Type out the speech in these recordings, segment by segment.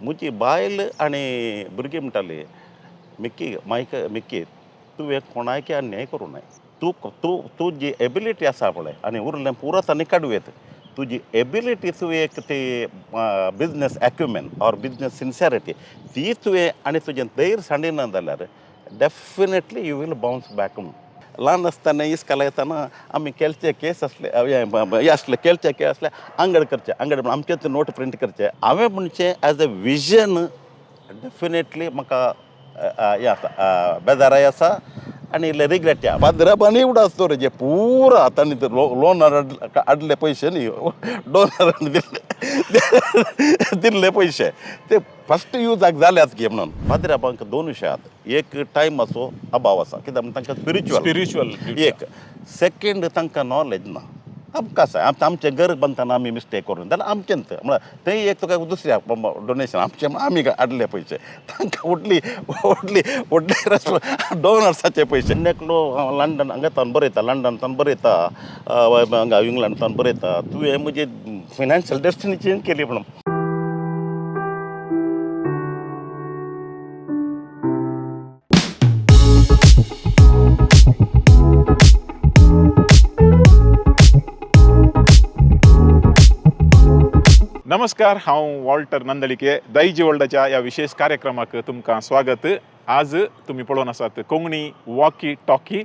म्हजी बायल आनी भुरगीं म्हणटाली, मिक्की, मायक, मिक्की, तुवें कोणायकी अन्याय करूं नये. तूं तूं तुजी एबिलिटी आसा पळय आनी उरलें पुरो तांणी काडूं येता. तुजी एबिलिटी, तुवें एक ती business acumen or business sincerity, ती तुवें आनी तुजें धैर्य सांडिना जाल्यार definitely you will bounce back म्हणून. ल्हान आसतना इस्काला येताना आमी केळचे केस आसले, हे आसले, केळचे केस आसले, आंगड करचे, आंगड म्हणून आमचेच नोट प्रिंट करचे. हांवें म्हणचें एज अ विजन डेफिनेटली म्हाका हें आसा, बेजाराय आसा आनी इल्लें रिग्रेट. पाद्राबांनी उडास दवर जे पुरा तांणी ते लोनार हाडले पयशे न्ही, डोनरान दिल्ले दिल्ले पयशे ते फस्ट युजाक जाल्यात की म्हणून. पाद्राबांक दोन विशय आहात. एक, टायमाचो अभाव आसा, कित्याक म्हणून तांकां स्पिरिच्युअल स्पिरिच्युअल. एक सेकेंड, तांकां नॉलेज ना. आमकां आसा. आमचें घर बांदतना आमी मिस्टेक करून जाल्यार आमचेंच म्हळ्यार तें एक तुका दुसऱ्या डोनेशन आमचें, आमी हाडले पयशे. तांकां व्हडली व्हडली व्हडले डोनर्साचे पयशे. एकलो लंडन हांगा तावन बरयता, लंडन तावन बरयता, हांगा इंग्लंड तावन बरयता, तुवें म्हजी फिनान्शियल डेस्टिनी चेंज केली म्हणून. नमस्कार, हांव वॉल्टर नंदलिके. दायजी वर्ल्डाच्या ह्या विशेष कार्यक्रमाक तुमकां स्वागत. आज तुमी पळोवन आसात कोंकणी वॉकी टॉकी.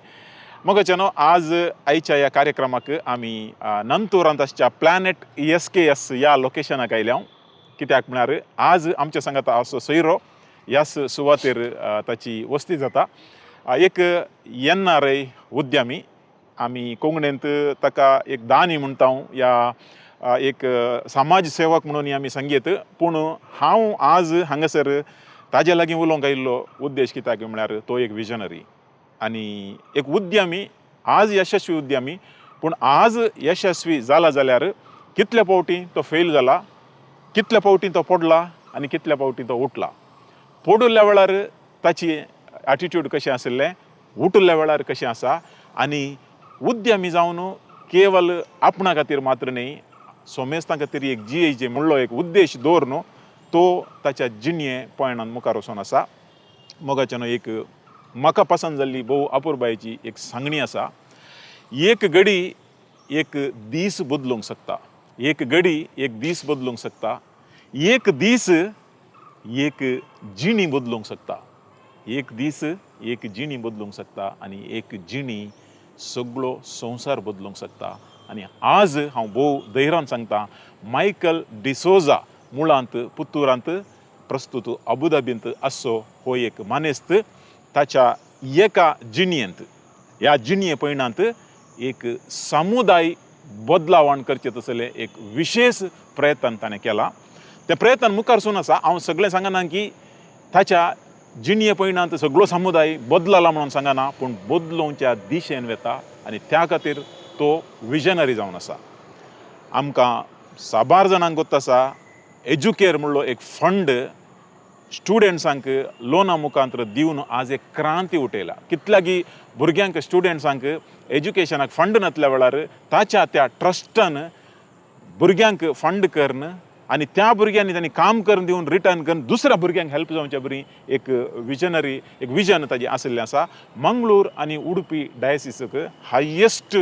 मोगाच्यानो, आज आयच्या ह्या कार्यक्रमाक आमी नंतुरांत आसच्या प्लॅनेट एस के एस ह्या लोकेशनाक आयल्या. कित्याक म्हळ्यार आज आमच्या सांगाता असो सोयरो ह्याच सुवातेर ताची वस्ती जाता. एक एनआरआय उद्यमी, आमी कोंकणींत ताका एक दानी म्हणटा या एक समाज सेवक म्हणून आमी सांगयत. पूण हांव आज हांगासर ताजे लागीं उलोवंक आयिल्लो उद्देश कित्याक म्हळ्यार तो एक विजनरी आनी एक उद्यमी, आज यशस्वी उद्यमी. पूण आज यशस्वी जाला जाल्यार कितले फावटी तो फेल जाला, कितले फावटी तो पडला आनी कितले फावटी तो उठला, पडिल्ल्या वेळार ताची एटिट्यूड कशें आशिल्लें, उठिल्ल्या वेळार कशें आसा, आनी उद्यमी जावन केवल आपणा खातीर मात्र न्ही, सोमेस्तां खातीर एक जियेचे म्हणलो एक उद्देश दवरून तो ताच्या जिणये पयणान मुखार वचून आसा. मोगाच्यानो, एक म्हाका पसंत जाल्ली भोव अपुरबायेची एक सांगणी आसा: एक घडी एक दीस बदलूंक शकता, एक घडी एक दीस बदलूंक शकता, एक दीस एक जिणी बदलूंक शकता, एक दीस एक जिणी बदलूंक शकता आनी एक जिणी सगळो संवसार बदलूंक शकता. आनी आज हांव भोव धैर्यान सांगता, मायकल डिसोजा, मुळांत पुत्तुरांत, प्रस्तुत अबुधाबींत आसचो हो एक मानेस्त, ताच्या एका जिणयेंत, ह्या जिणये पयणांत एक समुदाय बदलावण करचें तसलें एक विशेश प्रयत्न ताणें केला. तें प्रयत्न मुखार सून आसा. हांव सगळें सांगना की ताच्या जिणये पयणांत सगळो समुदाय बदलला म्हणून सांगना, पूण बदलोवच्या दिशेन वता आनी त्या खातीर तो विजनरी जावन आसा. आमकां साबार जाणांक गोत्त आसा, एज्युकेर म्हणलो एक फंड स्टुडंट्सांक लोना मुखांतर दिवन आज एक क्रांती उठयला. कितल्यागी भुरग्यांक, स्टुडंट्सांक एज्युकेशनाक फंड नासल्या वेळार ताच्या त्या ट्रस्टान भुरग्यांक फंड करून आनी त्या भुरग्यांनी तांणी काम करून दिवन, रिटर्न करून दुसऱ्या भुरग्यांक हेल्प जावच्या बरी एक विजनरी, एक विजन ताजें आशिल्लें आसा. मंगळूर आनी उडुपी डायसिसाक हायेस्ट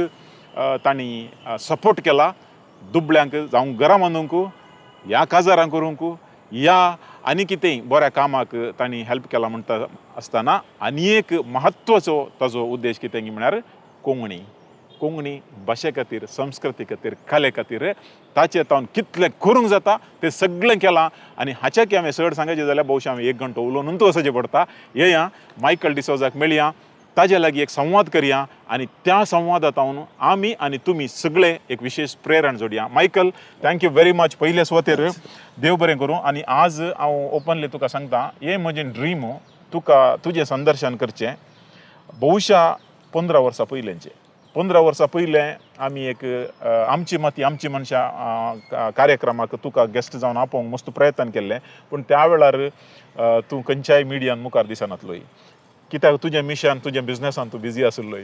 तांणी सपोर्ट केला, दुबळ्यांक जावं घरां बांदूंक या काजारां करूंक या आनी कितेंय बऱ्या कामाक तांणी हेल्प केला. म्हणटा आसतना आनी एक म्हत्वाचो ताजो उद्देश कितें म्हळ्यार कोंकणी, कोंकणी भाशे खातीर, संस्कृती खातीर, कले खातीर ताचे तावन कितलें करूंक जाता तें सगळें केलां. आनी हाच्या हांवें चड सांगायचें जाल्यार भोवशा हांवें एक घंटो उलोवन वचचें पडटा. येया, मायकल डिसोजाक मेळया, ताजे लागीं एक संवाद करया आनी त्या संवादांत आमी आनी तुमी सगळे एक विशेश प्रेरण जोडया. Michael, thank you very much पयले सुवातेर. देव बरें करूं. आनी आज हांव ओपनली तुका सांगता, हें म्हजें ड्रीम तुका तुजें संदर्शन करचें बहुशा 15 वर्सां पयलेंचें. 15 वर्सां पयलें आमी एक आमची माती आमची मनशां कार्यक्रमाक तुका गेस्ट जावन आपोवंक मस्त प्रयत्न केल्लें, पूण त्या वेळार तूं खंयच्याय मिडियान मुखार दिसनातलोय, कित्याक तुजें मिशन, तुजें बिजनसान तूं बिजी आशिल्लोय.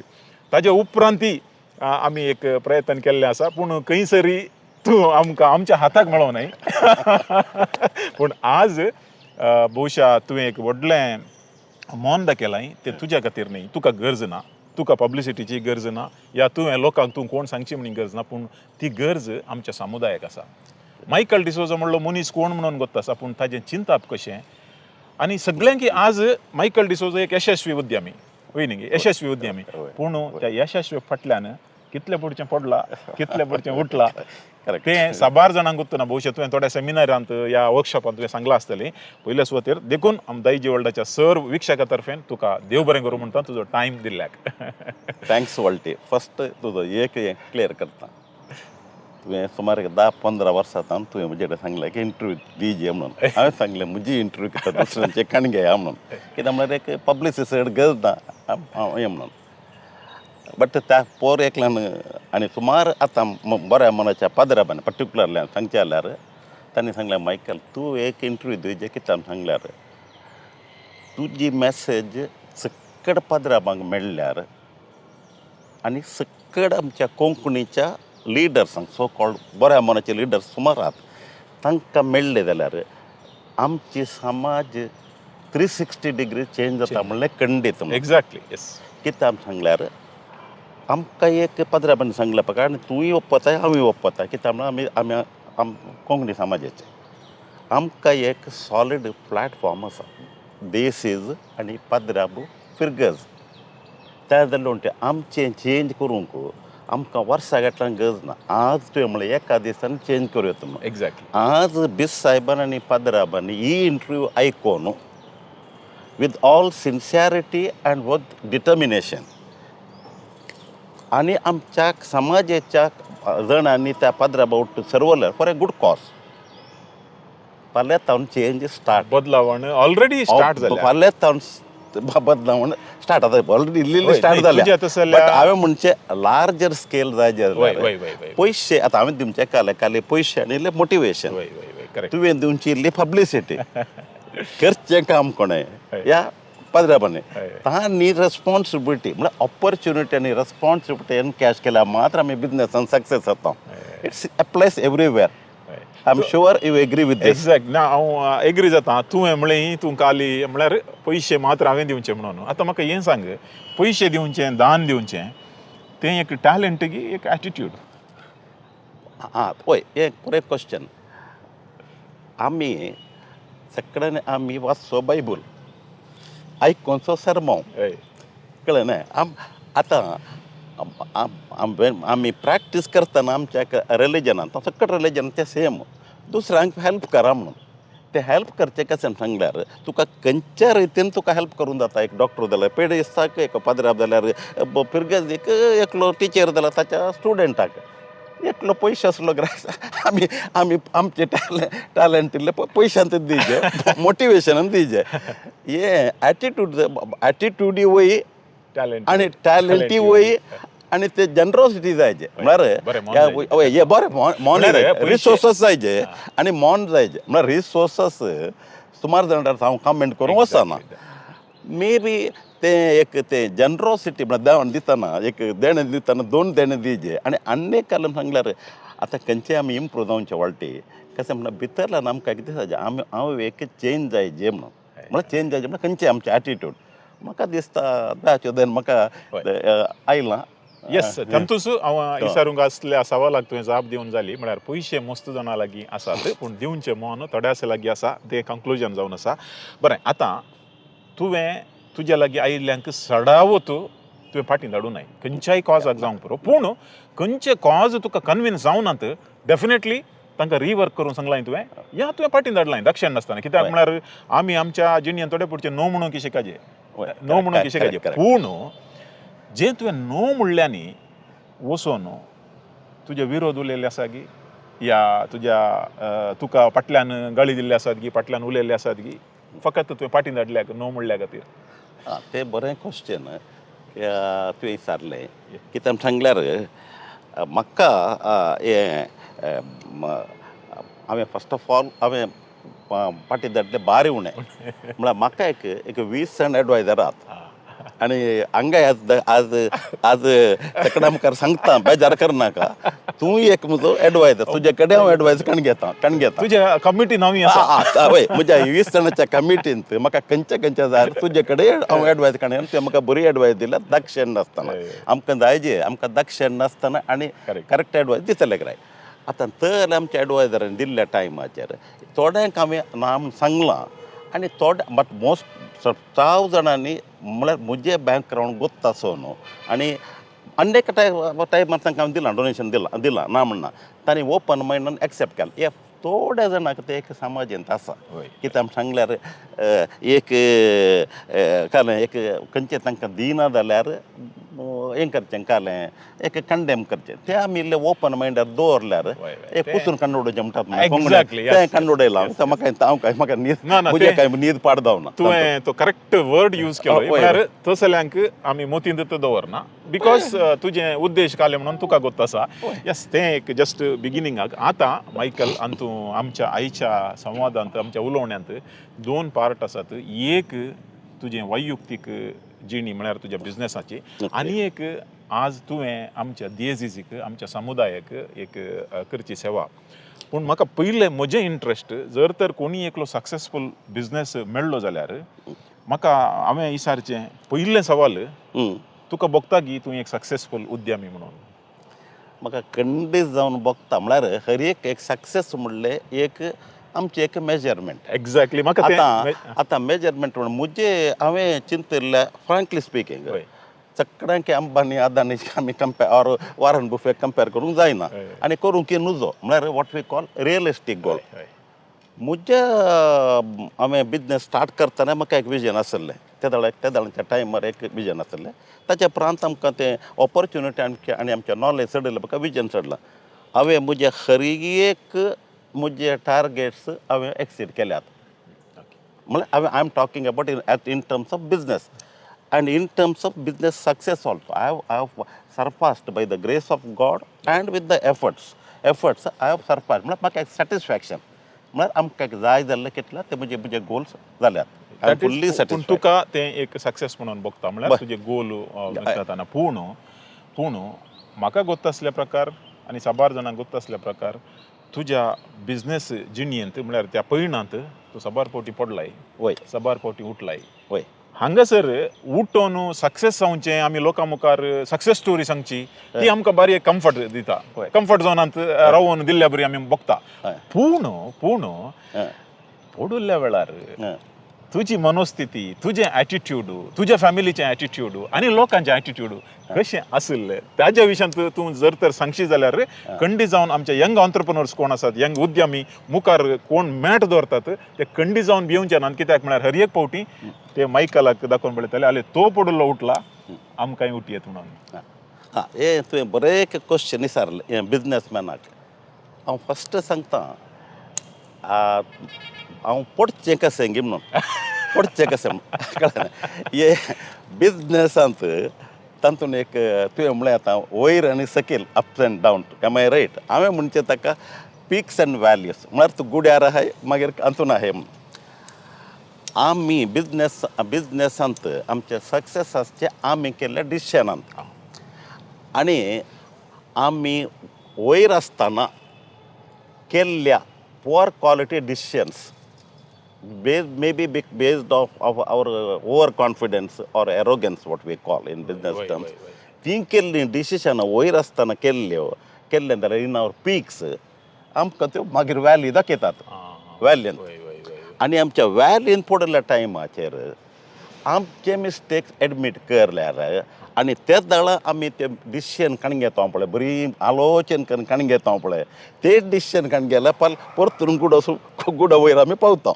ताजे उपरांतय आमी एक प्रयत्न केल्लें आसा, पूण खंयसरी तूं आमकां आमच्या हाताक मेळोंक नाय. पूण आज बहुशा तुवें एक व्हडलें मन दाखयलां, तें तुज्या खातीर न्ही, तुका गरज ना, तुका पब्लिसिटीची गरज ना, या तुवें लोकांक तूं कोण सांगची म्हण गरज ना, पूण ती गरज आमच्या समुदायाक आसा. मायकल डिसोजा म्हणलो मनीस कोण म्हणून गोत्त आसा, पूण ताजें चिंताप कशें आनी सगळ्यांकी आज मायकल डिसोजा एक यशस्वी उद्यमी, वय न्ही? यशस्वी उद्यमी, पूण त्या यशस्वी फाटल्यान कितले पुडचें पडला, कितले पुडचें उठला तें साबार जाणांक गोत्त ना. भोवशा तुवें थोड्या सेमिनारांत या वर्कशॉपांत तुवें सांगलां आसतलें पयल्या सुवातेर. देखून आम दायजी वर्ल्डाच्या सर्व विक्षका तर्फेन तुका देव बरें करूं म्हणटा तुजो टायम दिल्ल्याक. Thanks वॉल्टी. फस्ट तुजो एक हें क्लियर करता. तुवें सुमार एक 10-15 वर्सां जावन तुवें म्हजे कडेन सांगलें की इंटरव्यू दीजे म्हणून. हांवें सांगलें म्हजी इंटरव्यू कित्याक, दुसऱ्यांचे काण घेया म्हणून, कित्याक म्हळ्यार एक पब्लिसिटी चड गरज ना हांव हें म्हणून. बट त्या पोर एकल्यान आनी सुमार आतां बऱ्या मनाच्या पाद्राबान पर्टिक्युलरली सांगचें जाल्यार तांणी सांगलें, मायकल तूं एक इंटरव्यू दिवचे. कित्याक सांगल्यार तुजी मॅसेज सकड पाद्राबांक मेळ्ळ्यार आनी सकड आमच्या कोंकणीच्या लिडर्सांक, सो कॉल्ड बऱ्या मनाचे लिडर्स सुमार आहात, तांकां मेळ्ळे जाल्यार आमची समाज 360 डिग्री चेंज जाता म्हणलें खंडीत म्हणून. Exactly, yes. कित्याक सांगल्यार आमकां एक पाद्राबांनी सांगलें पळय, आनी तूंय ओपताय हांवूय ओपताय, कित्याक म्हणल्यार आमी आमी आम कोंकणी समाजाचे आमकां एक सॉलीड प्लॅटफॉर्म आसा, देसीज आनी पाद्राब फिरगज. त्या जाल्यार म्हणटा आमचें चेंज करूंक आमकां वर्सां घेतल्यान गरज ना. आज तुवें म्हणलें एका दिसान चेंज करूं येता म्हणून. आज बिस साहेबान आनी पाद्राबांनी ही इंटरव्यू आयकोन with all sincerity and with determination आनी आमच्या समाजाच्या जणांनी त्या पाद्राबा सर्वल्यार फॉर ए गुड कॉज, फाल्यां तावन चेंज स्टार्ट. बदलावण ऑलरेडी स्टार्ट जाल्या. फाल्यां तावन बदलावण स्टार्ट आतां ऑलरेडी इल्ली इल्ली स्टार्ट नाही, जाल्या. तुज्या तसल्या बट हांवें म्हणचें लार्जर स्केल जाय वय जाल्यार वय वय वय पयशे आतां हांवें दिवचे काले काले पयशे आनी इल्लें मोटिवेशन, वय वय वय करेक्ट. तुवें दिवची इल्ली पब्लिसिटी, करचें काम कोणें ह्या पाद्राबांनी तांणी रेस्पॉन्सिबिलिटी म्हळ्यार ऑपॉर्च्युनिटी आनी रेस्पॉन्सिबिलिटी एनकॅश केल्यार मात्र आमी बिजनसान सक्सेस जाता. It's applies everywhere. I am sure you agree with this. Exact. ना, हांव एग्री जाता. तुवें म्हणलें तूं काली म्हळ्यार पयशे मात्र हांवें दिवचे म्हणून. आतां म्हाका हें सांग, पयशे दिवचे, दान दिवचें, तें एक टॅलंट की एक एटिट्यूड? आं, पळय, हें बरें क्वेश्चन. आमी सगळ्यांनी आमी वाचचो बायबल, आयकोनचो सरमो, कळ्ळें न्हय? आम आतां आमी प्रॅक्टीस करतना आमच्या रिलिजनान, सगळं रिलिजन तें सेम, दुसऱ्यांक हेल्प करा म्हणून. ते हेल्प करचें कशें सांगल्यार तुका खंयच्या रितीन तुका हेल्प करूंक जाता. एक डॉक्टर जाल्यार पेडेस्ताक, एक पाद्राब जाल्यार फिरगर्जीक, एकलो टिचर जाल्यार ताच्या स्टुडंटाक, एकलो पयशे आसलो ग्रास आमी आमी आमचे टॅलंट इल्ले पयशांत दिजे, मोटिवेशनान दिजे. हे एटिट्यूड, एटिट्यूडी वय टॅलंट आनी टॅलंटी वय आनी ते जनरोसिटी जायचे म्हळ्यार बरें मन जायचे. हय, हे बरें मन म्हळ्यार पयशे- रिसोर्सस जायचे आनी मन जायचे. म्हळ्यार रिसोर्सस सुमार जाण हांव कमेंट करूंक वचना. मे बी तें एक तें जनरोसिटी म्हळ्यार देवान दितना एक देणें दितना दोन देणें दिजे. आनी आनी एक कारण सांगल्यार आतां खंयचे आमी इम्प्रूव जावचे वाळटी कशें म्हणल्यार भितरल्यान आमकां कितें जाय, आमी हांव एक चेंज जायजे म्हणून, म्हळ्यार चेंज जायजे म्हळ्यार खंयचे आमचें एटिट्यूड म्हाका दिसता दाचो then म्हाका आयलां. येस, तातूंच हांव विचारूंक आसल्या सवालाक तुवें जाप दिवन जाली. म्हळ्यार पयशे मस्त जाणां लागीं आसात, पूण दिवचें मन थोड्याच लागीं आसा, तें कंक्लुजन जावन आसा. बरें, आतां तुवें तुज्या लागीं आयिल्ल्यांक सडावत तुवें फाटीं धाडूं नाय, खंयच्याय कॉजाक जावंक पुरो, पूण खंयचे कॉज तुका कन्विन्स जावनात, डेफिनेटली तांकां रिवर्क करूंक सांगलां तुवें या तुवें फाटीं धाडलां दक्षिण नासतना. कित्याक म्हळ्यार आमी आमच्या जिणेंत थोडे पुरचे नो म्हणूंक शिकाजे, नो म्हणूंक शिकाजे. पूण जे तुवें नो म्हणल्यानी वचोन तुजे विरोध उलयल्ले आसा की या तुज्या तुका फाटल्यान गाळी दिल्ले आसात की फाटल्यान उलयल्ले आसात की फकत तुवें फाटीं धाडल्याक नो म्हणल्या खातीर? आं, तें बरें क्वेश्चन तुवें विचारलें. कित्याक सांगल्यार म्हाका हें हांवें फर्स्ट ऑफ ऑल हांवें फाटीं धाडलें बारी उणें. म्हळ्यार म्हाका एक एक 20 जाण एडवायजर आहात. आनी हांगा आज आज आज तेकडा मुखार सांगता, बेजार करनाका. तूं एक म्हजो एडवायजर, तुजे कडेन हांव एडवायज कण घेता, कण घेता. तुज्या कमिटी नवी आसा. हय, म्हज्या 20 जाणांच्या कमिटींत म्हाका खंयच्या खंयच्या जाय, तुजे कडेन हांव एडवायज कण. तुवें म्हाका बरी एडवायज दिल्या. दाक्षेण नासतना आमकां जाय जे आमकां दाक्षेण नासतना आनी करेक्ट एडवायज दितले कराय. आतां तर आमच्या एडवायजरान दिल्ल्या टायमाचेर थोड्यांक हांवें ना म्हूण सांगलां आनी थोडे, बट मोस्ट चाव जाणांनी म्हळ्यार म्हजे बॅकग्रावंड गोत्त आसो न्हू. आनी आनी टायमार तांकां हांवें दिलां, डोनेशन दिलां दिलां ना म्हणना. तांणी ओपन मायंडान एक्सेप्ट केलें. हे थोड्या जाणांक ते एक समाजेंत आसा. कितें आमी सांगल्यार एक कालें एक खंयचें तांकां दिना जाल्यार हें करचें, कालें एक कंडेम करचें. ते आमी इल्लें ओपन मायंडार दवरल्यार वय, वय. एक कुसून काडून उडोवचें म्हणटात न्हू, तें काडून उडयलां. म्हाका हांव काय म्हाका न्हीद ना, ना, म्हजें तें काय न्हीद पाड जावना. तुवें तो करेक्ट वर्ड यूज केलो. वय. म्हळ्यार तसल्यांक आमी मोतींत दवरना, because तुजें उद्देश कालें म्हणून तुका गोत्त आसा. येस, तें एक जस्ट बिगिनींगाक. आतां मायकल, आनी तूं आमच्या आयच्या संवादांत, आमच्या उलोवण्यांत दोन पार्ट आसात. एक तुजें वैयुक्तीक जिणी, म्हळ्यार तुज्या बिझनेसाची, आनी एक आज तुवें आमच्या दियेजीक, आमच्या समुदायाक एक करची सेवा. पूण म्हाका पयलें म्हजें इंट्रस्ट, जर तर कोणी एकलो सक्सेसफूल बिझनेस मेळ्ळो जाल्यार म्हाका हांवें विचारचें पयलें सवाल, तुका भोगता की तूं एक सक्सेसफूल उद्यमी म्हणून? म्हाका खंडीत जावन भोगता. म्हळ्यार हर एक एक सक्सेस म्हणलें एक आमचें एक मेजरमेंट. एग्जॅक्टली, म्हाका तें आतां आतां मेजरमेंट म्हणून म्हजे हांवें चिंतिल्लें, फ्रांकली स्पिकींग, चकडांक अंबानी अदानी आमी compare or Warren Buffett compare करूंक जायना आनी करूंक नुजो. म्हळ्यार what we call realistic goal. म्हज्या हांवें बिजनेस स्टार्ट करतना म्हाका एक विजन आशिल्लें. ते तेदळाच्या टायमार एक विजन आशिल्लें. ताच्या उपरांत आमकां तें ऑपॉर्च्युनिटी आनी आमचें नॉलेज चडिल्लें, म्हाका विजन चडलां. हांवें म्हजे हर एक म्हजे टार्गेट्स हांवें एक्सीड केल्यात. म्हळ्यार हांवें, I am talking about in terms of business and in terms of business success also. I have surpassed by the grace of God and with the efforts I have surpassed. म्हळ्यार म्हाका एक satisfaction, म्हळ्यार आमकां एक जाय जाल्लें कितलें ते म्हजे म्हजे गोल्स जाल्यात. I am That is- fully पूण सॅटिस्फायड. तुका तें एक सक्सेस म्हणून भोगता, म्हळ्यार तुजे गोल जाताना. पूण पूण म्हाका गोत्त आसल्या प्रकार आनी साबार जाणांक गोत्त आसल्या प्रकार, तुज्या बिझनेस जिणयेंत, म्हळ्यार त्या पयणांत तूं साबार फावटी पडलाय, साबार फावटी उठलाय. हांगासर उठोन सक्सेस जावचें, आमी लोकां मुखार सक्सेस स्टोरी सांगची, ती आमकां बारी एक कम्फर्ट दिता. कम्फर्ट झोनांत रावोन दिल्ल्या बरी आमी भोगता. पूण पूण पडुल्ल्या वेळार तुजी मनोस्थिती, तुजें एटिट्यूड, तुज्या फॅमिलीचें एटिट्यूड आनी लोकांचें एटिट्यूड कशें आशिल्लें, ताज्या विशयांत तूं जर तर सांगशी जाल्यार खंडीत जावन आमचे यंग ऑन्टरप्रनर्स कोण आसात, यंग उद्यमी मुखार कोण मॅट दवरतात, ते खंडीत जावन भिवचे नात. कित्याक म्हळ्यार हर एक फावटी ते मायकलाक दाखोवन पळयताले, आले तो पडिल्लो उठला, आमकांय उठयेत म्हणून. हां, हे तुवें बरें एक क्वेश्चन विचारलें. हें बिजनेसमॅनाक हांव फस्ट सांगता, हांव पडचें कशें गी म्हणून, पडचें कशें म्हणून कळ्ळें ना. हे बिजनेसांत तातूंत एक तुवें म्हणलें आतां वयर आनी सकयल, ups and down, am I right? हांवें म्हणचें ताका पीक्स अँड व्हॅल्यूज. म्हळ्यार तूं गुड्यार आहाय, मागीर हातून आहाय म्हणून. आमी बिजनेसांत आमचे सक्सेस आसचे आमी केल्ल्या डिसिशनांत आनी आमी वयर आसतना केल्ल्या poor quality decisions base may be based of our over confidence or arrogance, what we call in business terms. ती केल्ली डिसिशनां वयर आसतना केल्ल्यो केल्लें जाल्यार इन our पिक्स आमकां त्यो मागीर व्हॅली दाखयतात, व्हॅलीन. वय वय वय आनी आमच्या व्हॅलीन पडिल्ल्या टायमाचेर आमचे मिस्टेक्स एडमीट करल्यार आनी तेच वेळार आमी ते डिसिशन काडून घेता पळय, बरी आलोचन करून काडून घेता पळय, ते डिसिशन काडून गेल्यार पाल परतून गुडो गुडो वयर आमी पावता.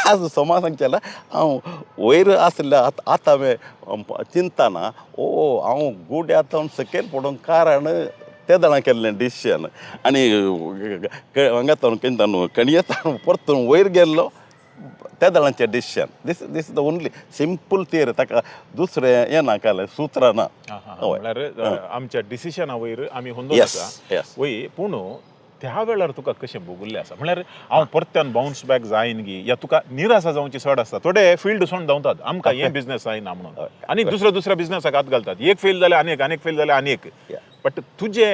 आज सोमा सांगचें जाल्यार हांव वयर आसल्या आतां हांवें चिंतना, ओ हांव गुड्या जावन सकयल पडूंक कारण ते जाणां केल्लें डिसिशन आनी हांगा तावन कितें न्हू कणयेत परतून वयर गेल्लो त्या दळांचें decision. This is the only simple theory. ताका दुसरें हें ना, कालें सूत्र ना. म्हळ्यार आमच्या डिसिशना वयर आमी होंदोन आसा. येस. वय, पूण त्या वेळार तुका कशें भोगुल्लें आसा? म्हळ्यार हांव परत्यान बाउन्स बॅक जायन गी, या तुका निराशा जावची चड आसता? थोडे फिल्ड सोडून धांवतात, आमकां हे बिझनस जायना म्हणून, आनी दुसऱ्या दुसऱ्या बिझनसाक हात घालतात. एक फेल जाल्यार आनी एक, आनी एक फेल जाल्यार आनी एक. बट तुजे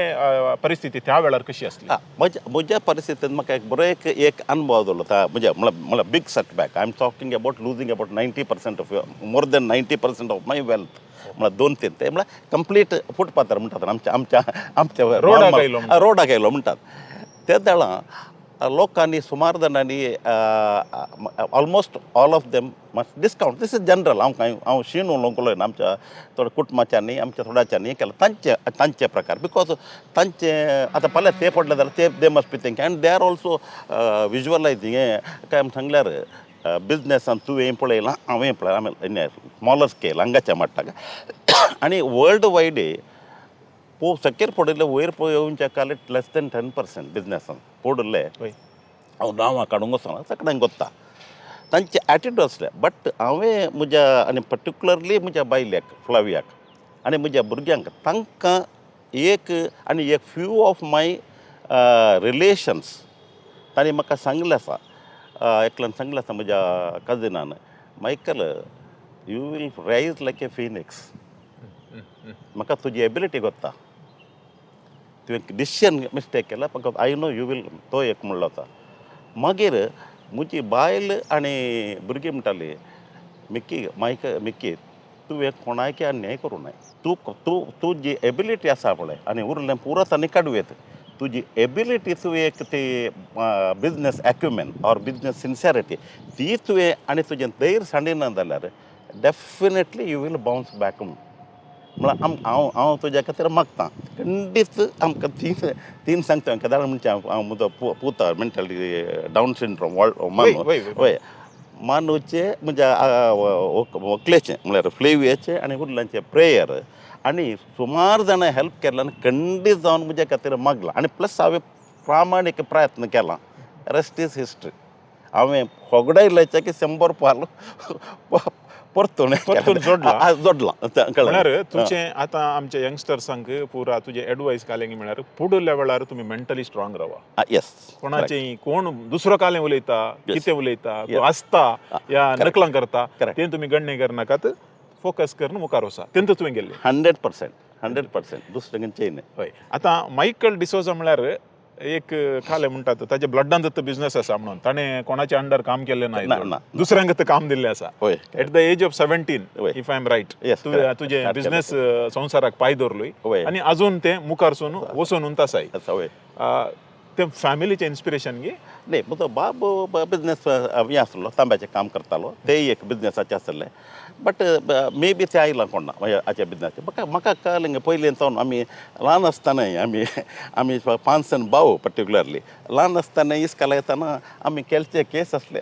परिस्थिती त्या वेळार कशी आसली? म्हज्या म्हज्या परिस्थितीन म्हाका एक बरो एक एक अनुभव जालो. म्हज्या म्हळ्यार big setback. I am talking about losing about 90% of, more than 90% of my wealth. म्हळ्यार दोन तीन ते म्हळ्यार कंप्लीट फुटपाथार म्हणटात आमच्या आमच्या आमच्या रोडाक आयलो म्हणटात. रोडाक आयलो म्हणटात. ते वेळां लोकांनी, सुमार जाणांनी, almost all of them must discount. This is general. हांव कांय हांव शीण उलोवंक उलयना. आमच्या थोड्या कुटुंबाच्यांनी, आमच्या थोड्याच्यांनी केलां तांचे तांचे प्रकार, because तांचे आतां फाल्यां ते पडले जाल्यार ते they must be thinking and they are also visualising. हें काय आमी सांगल्यार बिजनेसान तुवें पळयलां, हांवें पळयलां, आमी स्मॉलर स्केल हांगाच्या मट्टाक आनी वर्ल्ड वायड पो सकयल पडिल्ले, वयर पळोवच्या काल लेस दॅन 10% बिजनेसान पडिल्ले. हांव नांवां काडूंक वचना, सगळ्यांक गोत्ता तांचे एटिट्यूड आसले. बट हांवें म्हज्या आनी पर्टिक्युलरली म्हज्या बायलेक फ्लावियाक आनी म्हज्या भुरग्यांक, तांकां एक आनी एक फ्यू ऑफ my relations, तांणी म्हाका सांगलें आसा. एकल्यान सांगलें आसा, म्हज्या कजिनान, "Michael, you will rise like a phoenix. म्हाका तुजी एबिलिटी गोत्ता. तुवें डिसिशन मिस्टेक केला, because I know you will." तो एक म्हणलो आसा. मागीर म्हजी बायल आनी भुरगीं म्हणटाली, "मिक्की, मायक, मिक्की, तुवें कोणायकी अन्याय करूं नये. तूं तूं तुजी एबिलिटी आसा पळय आनी उरलें पुरो आनी काडूं. तुजी एबिलिटी, तुवें एक ती बिजनेस एक्युमेन ऑर बिजनेस सिन्सियरिटी, ती तुवें आनी तुजें धैर्य सांडिना जाल्यार definitely you will bounce back म्हूण. म्हळ्यार आम हांव हांव तुज्या खातीर मागता खंडीत." आमकां तीन तीन सांगता केदाळ म्हणचे हांव हांव म्हजो पुता मेंटली डावन सिंड्रोम. वय, वय, वय. वय, मानूचे, म्हज्या व्हंकलेचें, म्हळ्यार फ्लेवियाचें आनी वडिलांचें प्रेयर आनी सुमार जाणां हेल्प केला आनी खंडीत जावन म्हज्या खातीर मागलां आनी प्लस हांवें प्रामाणीक प्रयत्न केला. Rest is history. हांवें होगडायल्याचे की 100 पाल परतून परतून जोडलां. जोडलां, कळ्ळें? म्हळ्यार तुजें आतां आमच्या यंगस्टर्सांक पुरा तुजें एडवायस घालें म्हळ्यार फुडल्या वेळार तुमी मेंटली स्ट्रॉंग रावा. कोणाचें कोण दुसरो कालें उलयता, कितें उलयता, तूं आसता या नकलां करता, तें तुमी गण्य करनाकात. फोकस करून मुखार वचा. तेंत तुवें गेल्लें. 100%, 100%. दुसरें खंयचें न्हय. हय, आतां मायकल डिसोजा म्हळ्यार एक कालें म्हणटात, ताच्या ब्लडान बिझनस आसा म्हणून. ताणें कोणाच्या अंडर काम केल्लें ना, ना, ना. दुसऱ्यांक तर काम दिल्लें आसा. At the age of 17, if I am right, Yes, correct. तुजें Start business संवसाराक पांय दवरलोय आनी अजून तें मुखार सून वचून आसाय. आसा, वय. तें फॅमिलीचें इन्स्पिरेशन गी? न्ही, म्हजो बाब बिजनेस हें आसलो, तांब्याचें काम करतालो. तेय एक बिजनेसाचे आसले, बट मे बी ते आयलां कोण ना हाच्या बिजनेसाचे. म्हाका म्हाका कळ्ळें पयलीं सावन. आमी ल्हान आसतनाय आमी आमी पांच जाण भाव, पर्टिक्युलरली ल्हान आसतना इस्काला येतना आमी केळचे केस आसले,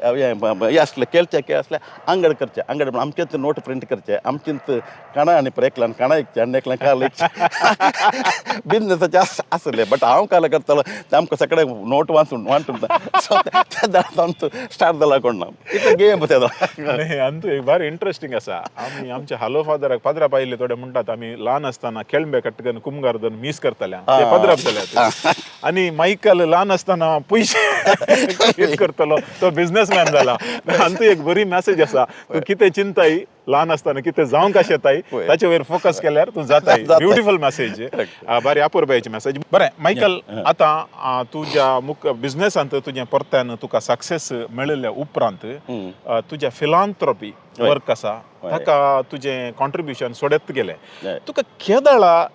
हे आसले, केळचे केस आसले, आंगड करचे. आंगड म्हणून आमचेच नोट प्रिंट करचे, आमचीच काणां आनी एकल्यान काणां इकचे आनी एकल्यान काल इकचे. बिजनेसाचे आसले, बट हांव काल करतालो ते आमकां सगळे नोट वाचून वांटून. सो ते स्टार्ट जाला कोण ना. It's a game तेदो. न्ही, अंतू एक भारी इंट्रस्टिंग आसा. आमी आमच्या हालो फादराक पाद्रा पायिल्ले. थोडे म्हणटात, आमी ल्हान आसतना केळंबे कट्टकन कुमगार धरून मीस करताले. ते पाद्राप जाल्यात आनी मायकल ल्हान आसतना पयशे करतलो तो बिझनेसमॅन जाला. अंतू एक बरी मॅसेज आसा. तूं कितें चिंताय, ल्हान आसतना कितें जावंक आशेताय, ताचे वयर फोकस केल्यार तूं जाताय. जाताय. ब्युटिफूल मॅसेज, बारी अपुरबायेची मॅसेज. बरें मायकल, आतां तुज्या मुख बिझनेसांत तुजें परत्यान तुका सक्सेस मेळिल्ल्या उपरांत तुज्या फिलांथ्रोपी वर्क आसा, ताका तुजें कॉन्ट्रिब्युशन सोडत गेलें. तुका केदळा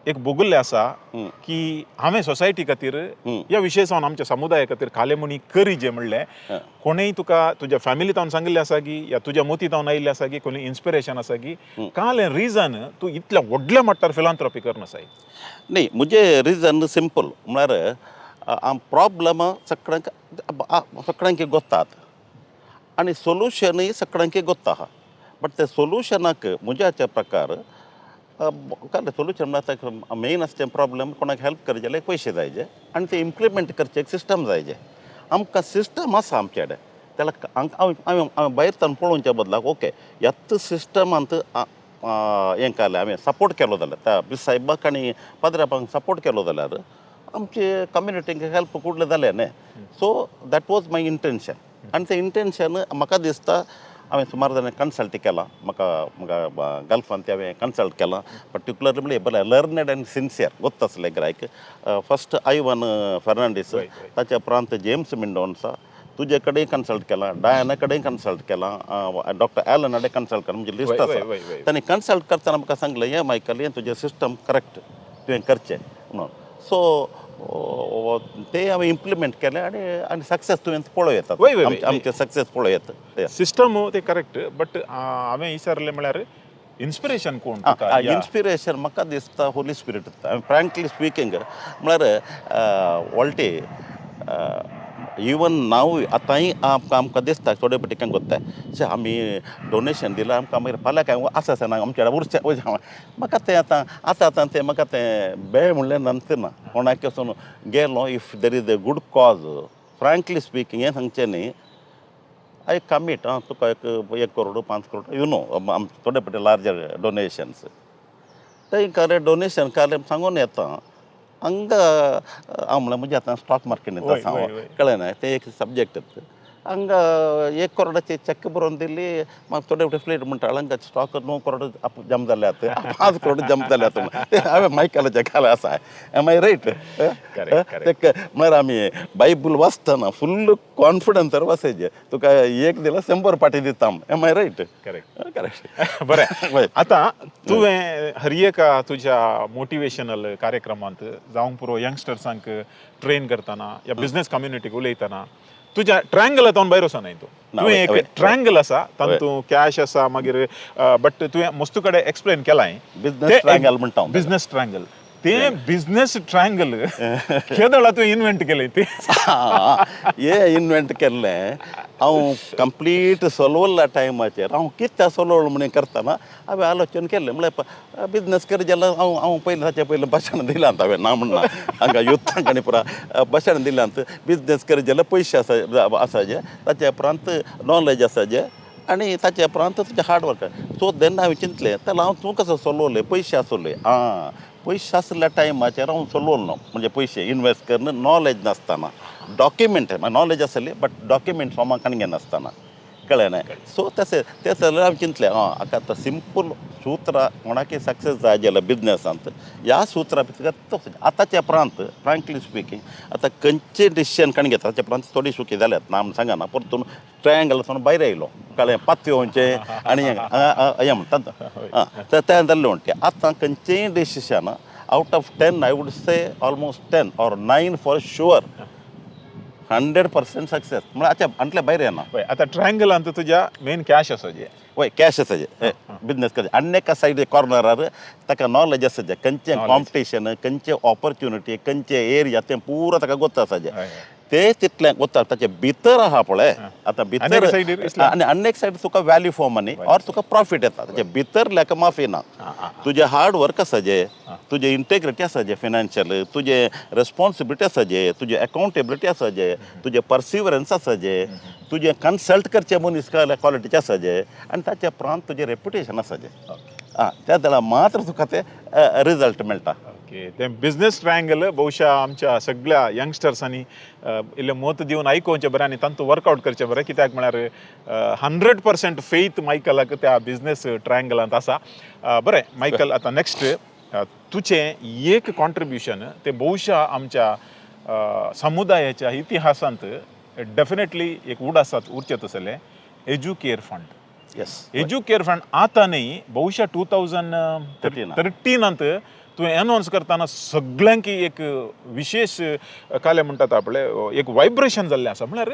एक भोगल्लें आसा की हांवें सोसायटी खातीर या विशेष जावन आमच्या समुदाया खातीर कालेमणी करीजे म्हणलें? कोणेय तुका तुज्या फॅमिली तावन सांगिल्लें आसा की, या तुज्या मोती तावन आयिल्लें आसा की, कोणी इन्स्पिरेशन आसा की, कालें रिजन तूं इतल्या व्हडल्या मट्टार फिलांथ्रोपी करून आसाय? न्ही, म्हजें रिजन सिंपल. म्हळ्यार प्रॉब्लम सगळ्यांक सगळ्यांक गोत्तात आनी सोल्युशनूय सगळ्यांक गोत्ता आहा. बट ते सोल्युशनाक म्हज्याच्या प्रकार कारण सोल्युशन म्हळ्यार मेन आसा तें प्रॉब्लम, कोणाक हेल्प करचे जाल्यार पयशे जाय आनी ते इम्प्लिमेंट करचे एक सिस्टम जाय. आमकां सिस्टम आसा आमचे कडेन. त्याला हांव हांवें भायर तावन पळोवच्या बदलाक, ओके, ह्याच सिस्टमांत हें केलें हांवें, सपोर्ट केलो जाल्यार, त्या बिसायबाक आनी पाद्रापांक सपोर्ट केलो जाल्यार आमचे कम्युनिटीक हेल्प कुडलें जालें न्ही. So that was my intention. आनी तें इंटेन्शन म्हाका दिसता हांवें सुमार जाणांक कन्सल्ट केलां. म्हाका गल्फान ते हांवें कन्सल्ट केलां, पर्टिक्युलरली म्हणल्यार बरें लर्नेड आनी सिन्सियर गोत्त आसलें गिरायक. फस्ट आयवन फेर्नांडीस, वय, वय. ताच्या उपरांत जेम्स मिंडोन्सा, तुजे कडेन कन्सल्ट केलां, डायना कडेन कन्सल्ट केलां, डॉक्टर एलन कडेन कन्सल्ट केलां, म्हणजे लिस्ट आसा. वय, वय, वय. तांणी कन्सल्ट करतना म्हाका सांगलें, हें मायकल, हें तुजें सिस्टम करेक्ट, तुवें करचें म्हणून. सो ते हांवें इम्प्लिमेंट केलें आनी सक्सेस तुवें पळोवं येता. वय, वय, वय. आमचें सक्सेस पळोवं येता. सिस्टम ते करेक्ट, बट हांवें विचारलें म्हळ्यार इन्स्पिरेशन कोण तुका या? इन्स्पिरेशन म्हाका दिसता होली स्पिरीट. फ्रँकली स्पिकींग म्हळ्यार वॉल्टी, इवन नाव आतांय आमकां आमकां दिसता थोडे फावटी कांय कोत्ताय, शे आमी डोनेशन दिलां आमकां, मागीर फाल्यां कांय आसा आसना आमच्या उरचें. म्हाका तें आतां आतां आतां तें म्हाका तें बे म्हणलें नंतर ना कोणाक वचून गेलो. If there is a good cause, frankly speaking, हें सांगचें न्ही, I commit. आं, तुका एक 1 करोड, 5 करोड, you know, आम थोडे फावटी लार्जर डोनेशन्स थंय कार्य डोनेशन कार्य सांगून येता हांगा. हांव म्हणल्यार म्हजें आतां स्टॉक मार्केटींत आसा हांव. वय, वय. कळ्ळें ना, तें एक सब्जेक्ट. हांगा 1 करोडाची चॅक बरोवन दिली म्हाका. थोडे फावटी फ्लेट म्हणटा, हांगा स्टॉक 9 करोड जम जाल्यात, 5 करोड जम जाल्यात म्हण. ते हांवें मायकलाच्या खाला आसा. Am I right? Correct, correct. ते म्हळ्यार आमी बायबल वाचतना फुल्ल कॉन्फिडन्सार वाचायचें, तुका एक दिला 100 पाटी दिता. Am I right? Correct. Correct. बरें. वय. आतां तुवें हर एका तुज्या मोटिवेशनल कार्यक्रमांत जावंक पुरो, यंगस्टर्सांक ट्रेन करतना या बिझनेस कम्युनिटीक उलयतना तुज्या ट्रायंगल भायर वचनाय तूं. ना, तुवें वय, एक वय, ट्रायंगल आसा, तातूंत कॅश आसा मागीर, बट तुवें मस्तू कडेन एक्सप्लेन केलां. बिझनेस ट्रायंगल म्हणटा हांव. बिझनेस ट्रायंगल, ते बिझनेस ट्रायंगल केदळा तुवें इन्व्हेंट केलें ते? हे इन्व्हेंट केल्लें हांव कंप्लीट सोलवल्ल्या टायमाचेर. हांव कित्याक सोलवल म्हणून करतना हांवें आलोचन केल्लें, म्हळ्यार बिजनेस करीत जाल्यार हांव हांव पयलें ताचे पयलें भाशण दिलां हांवें, ना म्हणना, हांगा युथांक आनी पुरा भाशण दिलां. बिजनेस करीत जाल्यार पयशे आसा आसाजे, ताचे उपरांत नॉलेज आसाजे आनी ताचे उपरांत तुजें हार्ड वर्क. सो तेन्ना हांवें चिंतलें जाल्यार हांव तूं कसो सोलवलें, पयशे आसले. आं, पयशे आसल्या टायमाचेर हांव सोलवलो ना, म्हणजे पयशे इनवेस्ट करून नॉलेज नासतना, डॉक्युमेंट नॉलेज आसली बट डॉक्युमेंट सोमा कणगे नासतना, कळ्ळें न्हय? सो तशें तें जाल्यार हांवें चिंतलें, आं, हाका आतां सिंपल सूत्रां, कोणाकय सक्सेस जाय जाल्यार बिजनेसांत ह्या सुत्रा भितर. आतांच्या उपरांत फ्रांकली स्पिकींग आतां खंयचें डिसिजन कण घेता, ताच्या उपरांत थोडी सुखी जाल्यात ना म्हण सांगना. परतून ट्रायंगल वचून भायर आयलो, कळ्ळें? पातयेवचें आनी हें म्हणटात, आं, तें जाल्लें म्हणटा. आतां खंयचेंय decision, out of 10 I would say almost 10 or 9 for sure, 100% success. म्हळ्यार आतां आंतल्या भायर येना. वय, आतां ट्रायंगलांत तुज्या मेन कॅश आसा जे. वय, कॅश आसाजे बिजनेस करचे आनी एका सायड कॉर्नरार ताका नॉलेज आसाजे, खंयचें Knowledge. Competition, खंयचें ऑपॉर्च्युनिटी, खंयचे एरिया, तें पुरो ताका गोत्त आसाजे. हय, हय. ते तितलें गोत्ता ताचे भितर आहा पळय आतां आनी एका सायडीर भितर इसल्या. आनी आनी एक सायड तुका व्हॅल्यू फॉर मनी ऑर तुका प्रॉफीट येता. ताचे भितर लेका माफी ना. तुजें हार्ड वर्क आसाजे, तुजें इंटेग्रिटी आसाजे, फिनान्शियल तुजें रेस्पॉन्सिबिलिटी आसाजे, तुजें अकाउंटेबिलिटी आसाजे, तुजें पर्सिवरन्स आसाजे, तुजें कन्सल्ट करचें मनीस क्वॉलिटीचें आसाजे आनी ताच्या उपरांत तुजें रेप्युटेशन आसाजे. आं, त्या जाल्यार मात्र तुका ते रिजल्ट मेळटा. ओके, तें बिझनेस ट्रायंगल बहुशा आमच्या सगळ्या यंगस्टर्सांनी इल्लें मत दिवन आयकोवचें बरें आनी तांतूं वर्कआवट करचें बरें, कित्याक म्हळ्यार 100% फेथ मायकलाक त्या बिझनेस ट्रायंगलांत आसा. बरें मायकल, आतां नेक्स्ट तुजें एक कॉन्ट्रिब्युशन तें बहुशा आमच्या समुदायाच्या इतिहासांत डेफिनेटली एक उडासात उरचें तसलें, एज्युकेअर फंड. एज्युकेअर फंड आतां न्ही, बहुशा 2000 13. 13नांत तुवें अनावन्स करतना सगळ्यांक एक विशेश काले म्हणटात आपले एक वायब्रेशन जाल्लें आसा. म्हळ्यार